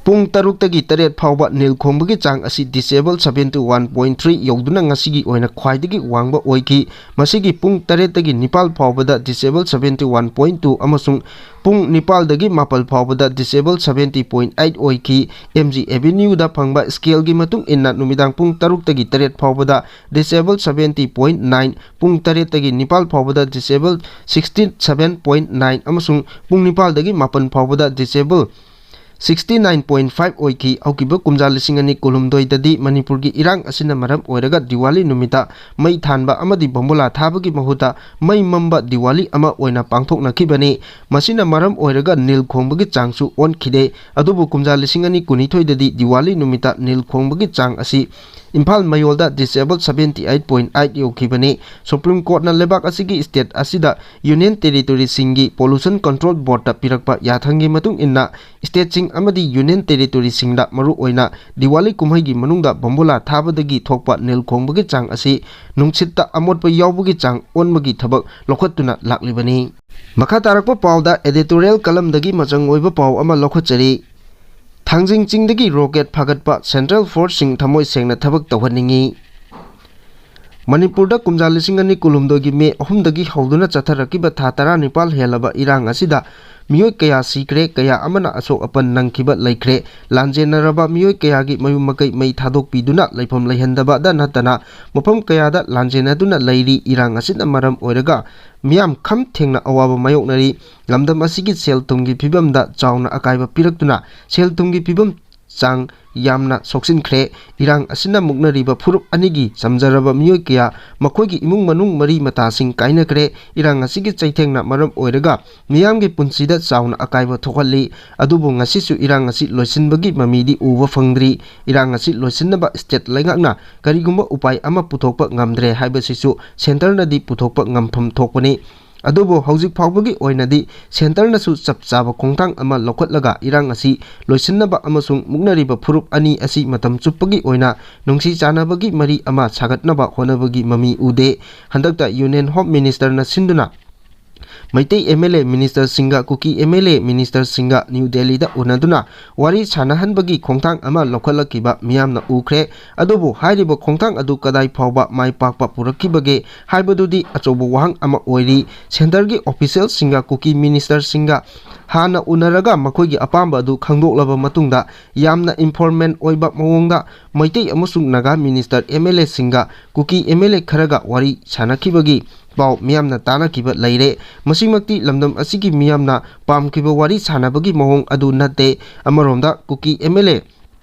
ꯄꯨꯡ ꯇꯔꯨꯛꯇꯒꯤ ꯇꯔꯦꯠ ꯐꯥꯎꯕ ꯅꯤꯜ ꯈꯣꯡꯕꯒꯤ ꯆꯥꯡ ꯑꯁꯤ decibel seventy one point three ꯌꯧꯗꯨꯅ ꯉꯁꯤꯒꯤ ꯑꯣꯏꯅ ꯈ꯭ꯋꯥꯏꯗꯒꯤ ꯋꯥꯡꯕ ꯑꯣꯏꯈꯤ꯫ ꯃꯁꯤꯒꯤ ꯄꯨꯡ ꯇꯔꯦꯠꯇꯒꯤ ꯅꯤꯄꯥꯜ ꯐꯥꯎꯕꯗ disable seventy one point two ꯑꯃꯁꯨꯡ ꯄꯨꯡ ꯅꯤꯄꯥꯜꯗꯒꯤ ꯃꯥꯄꯜ ꯐꯥꯎꯕꯗ ꯗꯤꯁꯦꯕꯜ ꯁꯚꯦꯟꯇꯤ ꯄꯣꯏꯟ ꯑꯩꯠ ꯑꯣꯏꯈꯤ꯫ ꯑꯦꯝ ꯖꯤ ꯑꯦꯚꯦꯅ꯭ꯌꯨꯗ ꯐꯪꯕ ꯁ꯭ꯀꯦꯜꯒꯤ ꯃꯇꯨꯡ ꯏꯟꯅ ꯅꯨꯃꯤꯗꯥꯡ ꯄꯨꯡ ꯇꯔꯨꯛꯇꯒꯤ ꯇꯔꯦꯠ ꯐꯥꯎꯕꯗ ꯗꯤꯁꯦꯕꯜ ꯁꯚꯦꯟꯇꯤ ꯄꯣꯏꯟ ꯅꯥꯏꯟ, ꯄꯨꯡ ꯇꯔꯦꯠꯇꯒꯤ ꯅꯤꯄꯥꯜ ꯐꯥꯎꯕꯗ disable sixty seven point nine ꯑꯃꯁꯨꯡ ꯄꯨꯡ ꯅꯤꯄꯥꯜꯗꯒꯤ ꯃꯥꯄꯜ ꯐꯥꯎꯕꯗ disable sixty nine point five ꯑꯣꯏꯈꯤ꯫ ꯍꯧꯈꯤꯕ ꯀꯨꯝꯖꯥ ꯂꯤꯁꯤꯡ ꯑꯅꯤ ꯀꯨꯟꯍꯨꯝꯗꯣꯏꯗꯗꯤ ꯃꯅꯤꯄꯨꯔꯒꯤ ꯏꯔꯥꯡ ꯑꯁꯤꯅ ꯃꯔꯝ ꯑꯣꯏꯔꯒ ꯗꯤꯋꯥꯂꯤ ꯅꯨꯃꯤꯠꯇ ꯃꯩ ꯊꯥꯟꯕ ꯑꯃꯗꯤ ꯕꯣꯝꯕꯣꯂꯥ ꯊꯥꯕꯒꯤ ꯃꯍꯨꯠꯇ ꯃꯩ ꯃꯝꯕ ꯗꯤꯋꯥꯂꯤ ꯑꯃ ꯑꯣꯏꯅ ꯄꯥꯡꯊꯣꯛꯅꯈꯤꯕꯅꯤ꯫ ꯃꯁꯤꯅ ꯃꯔꯝ ꯑꯣꯏꯔꯒ ꯅꯤꯜ ꯈꯣꯡꯕꯒꯤ ꯆꯥꯡꯁꯨ ꯑꯣꯟꯈꯤꯗꯦ꯫ ꯑꯗꯨꯕꯨ ꯀꯨꯝꯖꯥ ꯂꯤꯁꯤꯡ ꯑꯅꯤ ꯀꯨꯟꯅꯤꯊꯣꯏꯗꯗꯤ ꯗꯤꯋꯥꯂꯤ ꯅꯨꯃꯤꯠꯇ ꯅꯤꯜ ꯈꯣꯡꯕꯒꯤ ꯆꯥꯡ ꯑꯁꯤ Imphal ꯃꯌꯣꯜꯗ Decibel seventy eight point eight ꯌꯧꯈꯤꯕꯅꯤ꯫ Supreme Courtꯅ ꯂꯩꯕꯥꯛ ꯑꯁꯤꯒꯤ state ꯑꯁꯤꯗ Union Territoryꯁꯤꯡꯒꯤ Pollution Control Boardꯇ ꯄꯤꯔꯛꯄ ꯌꯥꯊꯪꯒꯤ ꯃꯇꯨꯡ ꯏꯟꯅ, stateꯁꯤꯡ ꯑꯃꯗꯤ Union Territoryꯁꯤꯡꯗ ꯃꯔꯨꯑꯣꯏꯅ ꯗꯤꯋꯥꯂꯤ ꯀꯨꯝꯍꯩꯒꯤ ꯃꯅꯨꯡꯗ ꯕꯣꯝꯕꯣꯂꯥ ꯊꯥꯕꯗꯒꯤ ꯊꯣꯛꯄ ꯅꯤꯜ ꯈꯣꯡꯕꯒꯤ ꯆꯥꯡ ꯑꯁꯤ ꯅꯨꯡꯁꯤꯠꯇ ꯑꯃꯣꯠꯄ ꯌꯥꯎꯕꯒꯤ ꯆꯥꯡ ꯑꯣꯟꯕꯒꯤ ꯊꯕꯛ ꯂꯧꯈꯠꯇꯨꯅ ꯂꯥꯛꯂꯤꯕꯅꯤ꯫ ꯃꯈꯥ ꯇꯥꯔꯛꯄ ꯄꯥꯎꯗ editorial columnꯗꯒꯤ ꯃꯆꯪ ꯑꯣꯏꯕ ꯄꯥꯎ ꯑꯃ ꯂꯧꯈꯠꯆꯔꯤ꯫ ꯊꯥꯡꯖꯤꯡ ꯆꯤꯡꯗꯒꯤ rocket ꯐꯥꯒꯠꯄ, central forceꯁꯤꯡ ꯊꯃꯣꯏ ꯁꯦꯡꯅ ꯊꯕꯛ ꯇꯧꯍꯟꯅꯤꯡꯏ꯫ ꯃꯅꯤꯄꯨꯔꯗ ꯀꯨꯝꯖꯥ ꯂꯤꯁꯤꯡ ꯑꯅꯤ ꯀꯨꯟꯍꯨꯝꯗꯣꯏꯒꯤ ꯃꯦ ꯑꯍꯨꯝꯗꯒꯤ ꯍꯧꯗꯨꯅ ꯆꯠꯊꯔꯛꯈꯤꯕ ꯊꯥ ꯇꯔꯥꯅꯤꯄꯥꯜ ꯍꯦꯜꯂꯕ ꯏꯔꯥꯡ ꯑꯁꯤꯗ ꯃꯤꯑꯣꯏ ꯀꯌꯥ ꯁꯤꯈ꯭ꯔꯦ, ꯀꯌꯥ ꯑꯃꯅ ꯑꯁꯣꯛ ꯑꯄꯟ ꯅꯪꯈꯤꯕ ꯂꯩꯈ꯭ꯔꯦ꯫ ꯂꯥꯟꯖꯦꯟꯅꯔꯕ ꯃꯤꯑꯣꯏ ꯀꯌꯥꯒꯤ ꯃꯌꯨꯝ ꯃꯀꯩ ꯃꯩ ꯊꯥꯗꯣꯛꯄꯤꯗꯨꯅ ꯂꯩꯐꯝ ꯂꯩꯍꯟꯗꯕꯗ ꯅꯠꯇꯅ ꯃꯐꯝ ꯀꯌꯥꯗ ꯂꯥꯟꯖꯦꯟꯅꯗꯨꯅ ꯂꯩꯔꯤ꯫ ꯏꯔꯥꯡ ꯑꯁꯤꯅ ꯃꯔꯝ ꯑꯣꯏꯔꯒ ꯃꯤꯌꯥꯝ ꯈꯝ ꯊꯦꯡꯅ ꯑꯋꯥꯕ ꯃꯥꯌꯣꯛꯅꯔꯤ꯫ ꯂꯝꯗꯝ ꯑꯁꯤꯒꯤ ꯁꯦꯜ ꯊꯨꯝꯒꯤ ꯐꯤꯕꯝꯗ ꯆꯥꯎꯅ ꯑꯀꯥꯏꯕ ꯄꯤꯔꯛꯇꯨꯅ ꯁꯦꯜ ꯊꯨꯝꯒꯤ ꯐꯤꯕꯝ ꯆꯥꯡ ꯌꯥꯝꯅ ꯁꯣꯛꯆꯤꯟꯈ꯭ꯔꯦ꯫ ꯏꯔꯥꯡ ꯑꯁꯤꯅ ꯃꯨꯛꯅꯔꯤꯕ ꯐꯨꯔꯨꯞ ꯑꯅꯤꯒꯤ ꯆꯝꯖꯔꯕ ꯃꯤꯑꯣꯏ ꯀꯌꯥ, ꯃꯈꯣꯏꯒꯤ ꯏꯃꯨꯡ ꯃꯅꯨꯡ ꯃꯔꯤ ꯃꯇꯥꯁꯤꯡ ꯀꯥꯏꯅꯈ꯭ꯔꯦ꯫ ꯏꯔꯥꯡ ꯑꯁꯤꯒꯤ ꯆꯩꯊꯦꯡꯅ ꯃꯔꯝ ꯑꯣꯏꯔꯒ ꯃꯤꯌꯥꯝꯒꯤ ꯄꯨꯟꯁꯤꯗ ꯆꯥꯎꯅ ꯑꯀꯥꯏꯕ ꯊꯣꯛꯍꯜꯂꯤ꯫ ꯑꯗꯨꯕꯨ ꯉꯁꯤꯁꯨ ꯏꯔꯥꯡ ꯑꯁꯤ ꯂꯣꯏꯁꯤꯟꯕꯒꯤ ꯃꯃꯤꯗꯤ ꯎꯕ ꯐꯪꯗ꯭ꯔꯤ꯫ ꯏꯔꯥꯡ ꯑꯁꯤ ꯂꯣꯏꯁꯤꯟꯅꯕ state ꯂꯩꯉꯥꯛꯅ ꯀꯔꯤꯒꯨꯝꯕ ꯎꯄꯥꯏ ꯑꯃ ꯄꯨꯊꯣꯛꯄ ꯉꯝꯗ꯭ꯔꯦ ꯍꯥꯏꯕꯁꯤꯁꯨ centreꯅꯗꯤ ꯄꯨꯊꯣꯛꯄ ꯉꯝꯐꯝ ꯊꯣꯛꯄꯅꯤ꯫ ꯑꯗꯨꯕꯨ ꯍꯧꯖꯤꯛ ꯐꯥꯎꯕꯒꯤ ꯑꯣꯏꯅꯗꯤ centreꯅꯁꯨ ꯆꯞ ꯆꯥꯕ ꯈꯣꯡꯊꯥꯡ ꯑꯃ ꯂꯧꯈꯠꯂꯒ ꯏꯔꯥꯡ ꯑꯁꯤ ꯂꯣꯏꯁꯤꯟꯅꯕ ꯑꯃꯁꯨꯡ ꯃꯨꯛꯅꯔꯤꯕ ꯐꯨꯔꯨꯞ ꯑꯅꯤ ꯑꯁꯤ ꯃꯇꯝ ꯆꯨꯞꯄꯒꯤ ꯑꯣꯏꯅ ꯅꯨꯡꯁꯤ ꯆꯥꯟꯅꯕꯒꯤ ꯃꯔꯤ ꯑꯃ ꯁꯥꯒꯠꯅꯕ ꯍꯣꯠꯅꯕꯒꯤ ꯃꯃꯤ ꯎꯗꯦ꯫ ꯍꯟꯗꯛꯇ Union Home Ministerꯅ ꯁꯤꯟꯗꯨꯅ ꯃꯩꯇꯩ MLA ministerꯁꯤꯡꯒ ꯀꯨꯀꯤ MLA ministerꯁꯤꯡꯒ ꯅ꯭ꯌꯨ ꯗꯦꯜꯂꯤꯗ ꯎꯅꯗꯨꯅ ꯋꯥꯔꯤ ꯁꯥꯟꯅꯍꯟꯕꯒꯤ ꯈꯣꯡꯊꯥꯡ ꯑꯃ ꯂꯧꯈꯠꯂꯛꯈꯤꯕ ꯃꯤꯌꯥꯝꯅ ꯎꯈ꯭ꯔꯦ꯫ ꯑꯗꯨꯕꯨ ꯍꯥꯏꯔꯤꯕ ꯈꯣꯡꯊꯥꯡ ꯑꯗꯨ ꯀꯗꯥꯏ ꯐꯥꯎꯕ ꯃꯥꯏ ꯄꯥꯛꯄ ꯄꯨꯔꯛꯈꯤꯕꯒꯦ ꯍꯥꯏꯕꯗꯨꯗꯤ ꯑꯆꯧꯕ ꯋꯥꯍꯪ ꯑꯃ ꯑꯣꯏꯔꯤ꯫ Centreꯒꯤ officialꯁꯤꯡꯒ ꯀꯨꯀꯤ ministerꯁꯤꯡꯒ ꯍꯥꯟꯅ ꯎꯅꯔꯒ ꯃꯈꯣꯏꯒꯤ ꯑꯄꯥꯝꯕ ꯑꯗꯨ ꯈꯪꯗꯣꯛꯂꯕ ꯃꯇꯨꯡꯗ ꯌꯥꯝꯅ informal ꯑꯣꯏꯕ ꯃꯑꯣꯡꯗ ꯃꯩꯇꯩ ꯑꯃꯁꯨꯡ ꯅꯥꯒꯥ minister, MLAꯁꯤꯡꯒ ꯀꯨꯀꯤ MLA ꯈꯔꯒ ꯋꯥꯔꯤ ꯁꯥꯟꯅꯈꯤꯕꯒꯤ ꯄꯥꯎ ꯃꯤꯌꯥꯝꯅ ꯇꯥꯅꯈꯤꯕ ꯂꯩꯔꯦ꯫ ꯃꯁꯤꯃꯛꯇꯤ ꯂꯝꯗꯝ ꯑꯁꯤꯒꯤ ꯃꯤꯌꯥꯝꯅ ꯄꯥꯝꯈꯤꯕ ꯋꯥꯔꯤ ꯁꯥꯟꯅꯕꯒꯤ ꯃꯑꯣꯡ ꯑꯗꯨ ꯅꯠꯇꯦ꯫ ꯑꯃꯔꯣꯝꯗ ꯀꯨꯀꯤ ꯑꯦꯝ ꯑꯦꯜ ꯑꯦ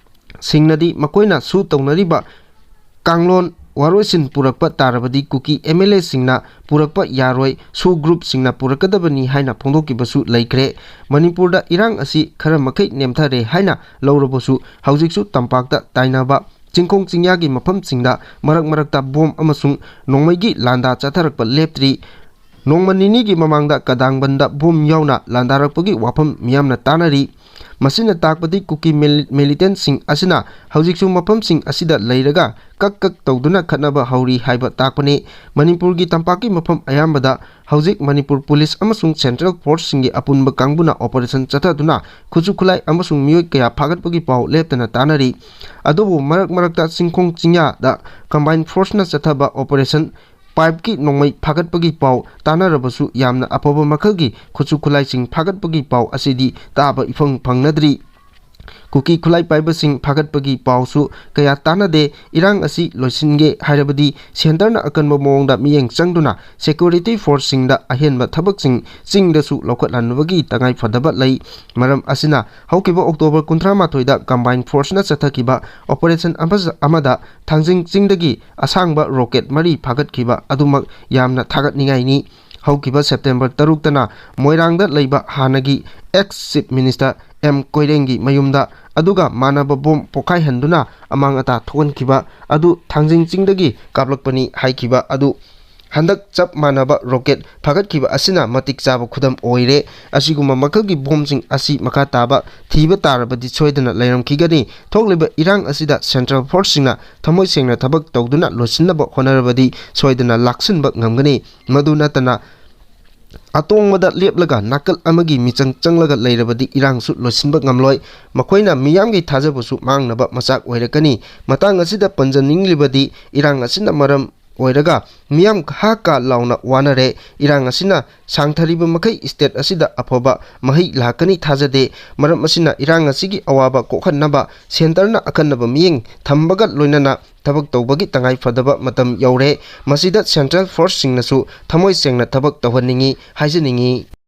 ꯁꯤꯡꯅꯗꯤ ꯃꯈꯣꯏꯅ ꯁꯨ ꯇꯧꯅꯔꯤꯕ ꯀꯥꯡꯂꯣꯟ ꯋꯥꯔꯣꯏꯁꯤꯟ ꯄꯨꯔꯛꯄ ꯇꯥꯔꯕꯗꯤ ꯀꯨꯀꯤ ꯑꯦꯝ ꯑꯦꯜ ꯑꯦꯁꯤꯡꯅ ꯄꯨꯔꯛꯄ ꯌꯥꯔꯣꯏ, ꯁꯨ ꯒ꯭ꯔꯨꯞꯁꯤꯡꯅ ꯄꯨꯔꯛꯀꯗꯕꯅꯤ ꯍꯥꯏꯅ ꯐꯣꯡꯗꯣꯛꯈꯤꯕꯁꯨ ꯂꯩꯈ꯭ꯔꯦ꯫ ꯃꯅꯤꯄꯨꯔꯗ ꯏꯔꯥꯡ ꯑꯁꯤ ꯈꯔ ꯃꯈꯩ ꯅꯦꯝꯊꯔꯦ ꯍꯥꯏꯅ ꯂꯧꯔꯕꯁꯨ ꯍꯧꯖꯤꯛꯁꯨ ꯇꯝꯄꯥꯛꯇ ꯇꯥꯏꯅꯕ ꯆꯤꯡꯈꯣꯡ ꯆꯤꯡꯌꯥꯒꯤ ꯃꯐꯝꯁꯤꯡꯗ ꯃꯔꯛ ꯃꯔꯛꯇ ꯕꯣꯝ ꯑꯃꯁꯨꯡ ꯅꯣꯡꯃꯩꯒꯤ ꯂꯥꯟꯗꯥ ꯆꯠꯊꯔꯛꯄ ꯂꯦꯞꯇ꯭ꯔꯤ꯫ ꯅꯣꯡꯃ ꯅꯤꯅꯤꯒꯤ ꯃꯃꯥꯡꯗ ꯀꯗꯥꯡꯕꯟꯗ ꯕꯣꯝ ꯌꯥꯎꯅ ꯂꯥꯟꯗꯥꯔꯛꯄꯒꯤ ꯋꯥꯐꯝ ꯃꯤꯌꯥꯝꯅ ꯇꯥꯅꯔꯤ꯫ ꯃꯁꯤꯅ ꯇꯥꯛꯄꯗꯤ ꯀꯨꯀꯤ ꯃꯤꯂꯤ-, ꯃꯤꯂꯤꯇꯦꯟꯠꯁꯤꯡ ꯑꯁꯤꯅ ꯍꯧꯖꯤꯛꯁꯨ ꯃꯐꯝꯁꯤꯡ ꯑꯁꯤꯗ ꯂꯩꯔꯒ ꯀꯛ ꯀꯛ ꯇꯧꯗꯨꯅ ꯈꯠꯅꯕ ꯍꯧꯔꯤ ꯍꯥꯏꯕ ꯇꯥꯛꯄꯅꯤ꯫ ꯃꯅꯤꯄꯨꯔꯒꯤ ꯇꯝꯄꯥꯛꯀꯤ ꯃꯐꯝ ꯑꯌꯥꯝꯕꯗ ꯍꯧꯖꯤꯛ ꯃꯅꯤꯄꯨꯔ ꯄꯨꯂꯤꯁ ꯑꯃꯁꯨꯡ ꯁꯦꯟꯇ꯭ꯔꯦꯜ ꯐꯣꯔꯁꯁꯤꯡꯒꯤ ꯑꯄꯨꯟꯕ ꯀꯥꯡꯕꯨꯅ ꯑꯣꯄꯔꯦꯁꯟ ꯆꯠꯊꯗꯨꯅ ꯈꯨꯠꯁꯨ ꯈꯨꯠꯂꯥꯏ ꯑꯃꯁꯨꯡ ꯃꯤꯑꯣꯏ ꯀꯌꯥ ꯐꯥꯒꯠꯄꯒꯤ ꯄꯥꯎ ꯂꯦꯞꯇꯅ ꯇꯥꯅꯔꯤ꯫ ꯑꯗꯨꯕꯨ ꯃꯔꯛ ꯃꯔꯛꯇ ꯆꯤꯡꯈꯣꯡ ꯆꯤꯡꯌꯥꯗ ꯀꯝꯕꯥꯏꯟ ꯐꯣꯔꯁꯅ ꯆꯠꯊꯕ ꯑꯣꯄꯔꯦꯁꯟ ꯄꯥꯏꯞꯀꯤ ꯅꯣꯡꯃꯩ ꯐꯥꯒꯠꯄꯒꯤ ꯄꯥꯎ ꯇꯥꯅꯔꯕꯁꯨ ꯌꯥꯝꯅ ꯑꯐꯕ ꯃꯈꯜꯒꯤ ꯈꯨꯠꯁꯨ ꯈꯨꯠꯂꯥꯏꯁꯤꯡ ꯐꯥꯒꯠꯄꯒꯤ ꯄꯥꯎ ꯑꯁꯤꯗꯤ ꯇꯥꯕ ꯏꯐꯪ ꯐꯪꯅꯗ꯭ꯔꯤ꯫ ꯀꯨꯀꯤ ꯈꯨꯠꯂꯥꯏ ꯄꯥꯏꯕꯁꯤꯡ ꯐꯥꯒꯠꯄꯒꯤ ꯄꯥꯎꯁꯨ ꯀꯌꯥ ꯇꯥꯅꯗꯦ꯫ ꯏꯔꯥꯡ ꯑꯁꯤ ꯂꯣꯏꯁꯤꯟꯒꯦ ꯍꯥꯏꯔꯕꯗꯤ ꯁꯦꯟꯇꯔꯅ ꯑꯀꯟꯕ ꯃꯑꯣꯡꯗ ꯃꯤꯠꯌꯦꯡ ꯆꯪꯗꯨꯅ ꯁꯦꯀ꯭ꯌꯨꯔꯤꯇꯤ ꯐꯣꯔꯁꯁꯤꯡꯗ ꯑꯍꯦꯟꯕ ꯊꯕꯛꯁꯤꯡ ꯆꯤꯡꯗꯁꯨ ꯂꯧꯈꯠꯍꯟꯕꯒꯤ ꯇꯉꯥꯏꯐꯗꯕ ꯂꯩ꯫ ꯃꯔꯝ ꯑꯁꯤꯅ ꯍꯧꯈꯤꯕ ꯑꯣꯛꯇꯣꯕꯔ ꯀꯨꯟꯊ꯭ꯔꯥ ꯃꯥꯊꯣꯏꯗ ꯀꯝꯕꯥꯏꯟ ꯐꯣꯔꯁꯅ ꯆꯠꯊꯈꯤꯕ ꯑꯣꯄꯔꯦꯁꯟ ꯑꯃ-, ꯑꯃꯗ ꯊꯥꯡꯖꯤꯡ ꯆꯤꯡꯗꯒꯤ ꯑꯁꯥꯡꯕ ꯔꯣꯀꯦꯠ ꯃꯔꯤ ꯐꯥꯒꯠꯈꯤꯕ ꯑꯗꯨꯃꯛ ꯌꯥꯝꯅ ꯊꯥꯒꯠꯅꯤꯡꯉꯥꯏꯅꯤ꯫ ꯍꯧꯈꯤꯕ ꯁꯦꯞꯇꯦꯝꯕꯔ ꯇꯔꯨꯛꯇꯅ ꯃꯣꯏꯔꯥꯡꯗ ꯂꯩꯕ ꯍꯥꯟꯅꯒꯤ ꯑꯦꯛꯁ ꯆꯤꯐ ꯃꯤꯅꯤꯁꯇꯔ ꯑꯦꯝ ꯀꯣꯏꯔꯦꯡꯒꯤ ꯃꯌꯨꯝꯗ ꯑꯗꯨꯒ ꯃꯥꯟꯅꯕ ꯕꯣꯝ ꯄꯣꯈꯥꯏꯍꯟꯗꯨꯅ ꯑꯃꯥꯡ ꯑꯇꯥ ꯊꯣꯛꯍꯟꯈꯤꯕ ꯑꯗꯨ ꯊꯥꯡꯖꯤꯡ ꯆꯤꯡꯗꯒꯤ ꯀꯥꯞꯂꯛꯄꯅꯤ ꯍꯥꯏꯈꯤꯕ ꯑꯗꯨ ꯍꯟꯗꯛ ꯆꯞ ꯃꯥꯟꯅꯕ ꯔꯣꯀꯦꯠ ꯐꯥꯒꯠꯈꯤꯕ ꯑꯁꯤꯅ ꯃꯇꯤꯛ ꯆꯥꯕ ꯈꯨꯗꯝ ꯑꯣꯏꯔꯦ꯫ ꯑꯁꯤꯒꯨꯝꯕ ꯃꯈꯜꯒꯤ ꯕꯣꯝꯁꯤꯡ ꯑꯁꯤ ꯃꯈꯥ ꯇꯥꯕ ꯊꯤꯕ ꯇꯥꯔꯕꯗꯤ ꯁꯣꯏꯗꯅ ꯂꯩꯔꯝꯈꯤꯒꯅꯤ꯫ ꯊꯣꯛꯂꯤꯕ ꯏꯔꯥꯡ ꯑꯁꯤꯗ ꯁꯦꯟꯇ꯭ꯔꯦꯜ ꯐꯣꯔꯁꯁꯤꯡꯅ ꯊꯃꯣꯏ ꯁꯦꯡꯅ ꯊꯕꯛ ꯇꯧꯗꯨꯅ ꯂꯣꯏꯁꯤꯟꯅꯕ ꯍꯣꯠꯅꯔꯕꯗꯤ ꯁꯣꯏꯗꯅ ꯂꯥꯛꯁꯤꯟꯕ ꯉꯝꯒꯅꯤ꯫ ꯃꯗꯨ ꯅꯠꯇꯅ ꯑꯇꯣꯡꯕꯗ ꯂꯦꯞꯂꯒ ꯅꯥꯀꯜ ꯑꯃꯒꯤ ꯃꯤꯆꯪ ꯆꯪꯂꯒ ꯂꯩꯔꯕꯗꯤ ꯏꯔꯥꯡꯁꯨ ꯂꯣꯏꯁꯤꯟꯕ ꯉꯝꯂꯣꯏ꯫ ꯃꯈꯣꯏꯅ ꯃꯤꯌꯥꯝꯒꯤ ꯊꯥꯖꯕꯁꯨ ꯃꯥꯡꯅꯕ ꯃꯆꯥꯛ ꯑꯣꯏꯔꯛꯀꯅꯤ꯫ ꯃꯇꯥꯡ ꯑꯁꯤꯗ ꯄꯟꯖꯅꯤꯡꯂꯤꯕꯗꯤ ꯏꯔꯥꯡ ꯑꯁꯤꯅ ꯃꯔꯝ ꯑꯣꯏꯔꯒ ꯃꯤꯌꯥꯝ ꯍꯥ ꯀꯥ ꯂꯥꯎꯅ ꯋꯥꯅꯔꯦ꯫ ꯏꯔꯥꯡ ꯑꯁꯤꯅ ꯁꯥꯡꯊꯔꯤꯕ ꯃꯈꯩ state ꯑꯁꯤꯗ ꯑꯐꯕ ꯃꯍꯩ ꯂꯥꯛꯀꯅꯤ ꯊꯥꯖꯗꯦ꯫ ꯃꯔꯝ ꯑꯁꯤꯅ ꯏꯔꯥꯡ ꯑꯁꯤꯒꯤ ꯑꯋꯥꯕ ꯀꯣꯛꯍꯟꯅꯕ centreꯅ ꯑꯈꯟꯅꯕ ꯃꯤꯠꯌꯦꯡ ꯊꯝꯕꯒ ꯂꯣꯏꯅꯅ ꯊꯕꯛ ꯇꯧꯕꯒꯤ ꯇꯉꯥꯏ ꯐꯗꯕ ꯃꯇꯝ ꯌꯧꯔꯦ꯫ ꯃꯁꯤꯗ central forceꯁꯤꯡꯅꯁꯨ ꯊꯃꯣꯏ ꯁꯦꯡꯅ ꯊꯕꯛ ꯇꯧꯍꯟꯅꯤꯡꯏ ꯍꯥꯏꯖꯅꯤꯡꯏ꯫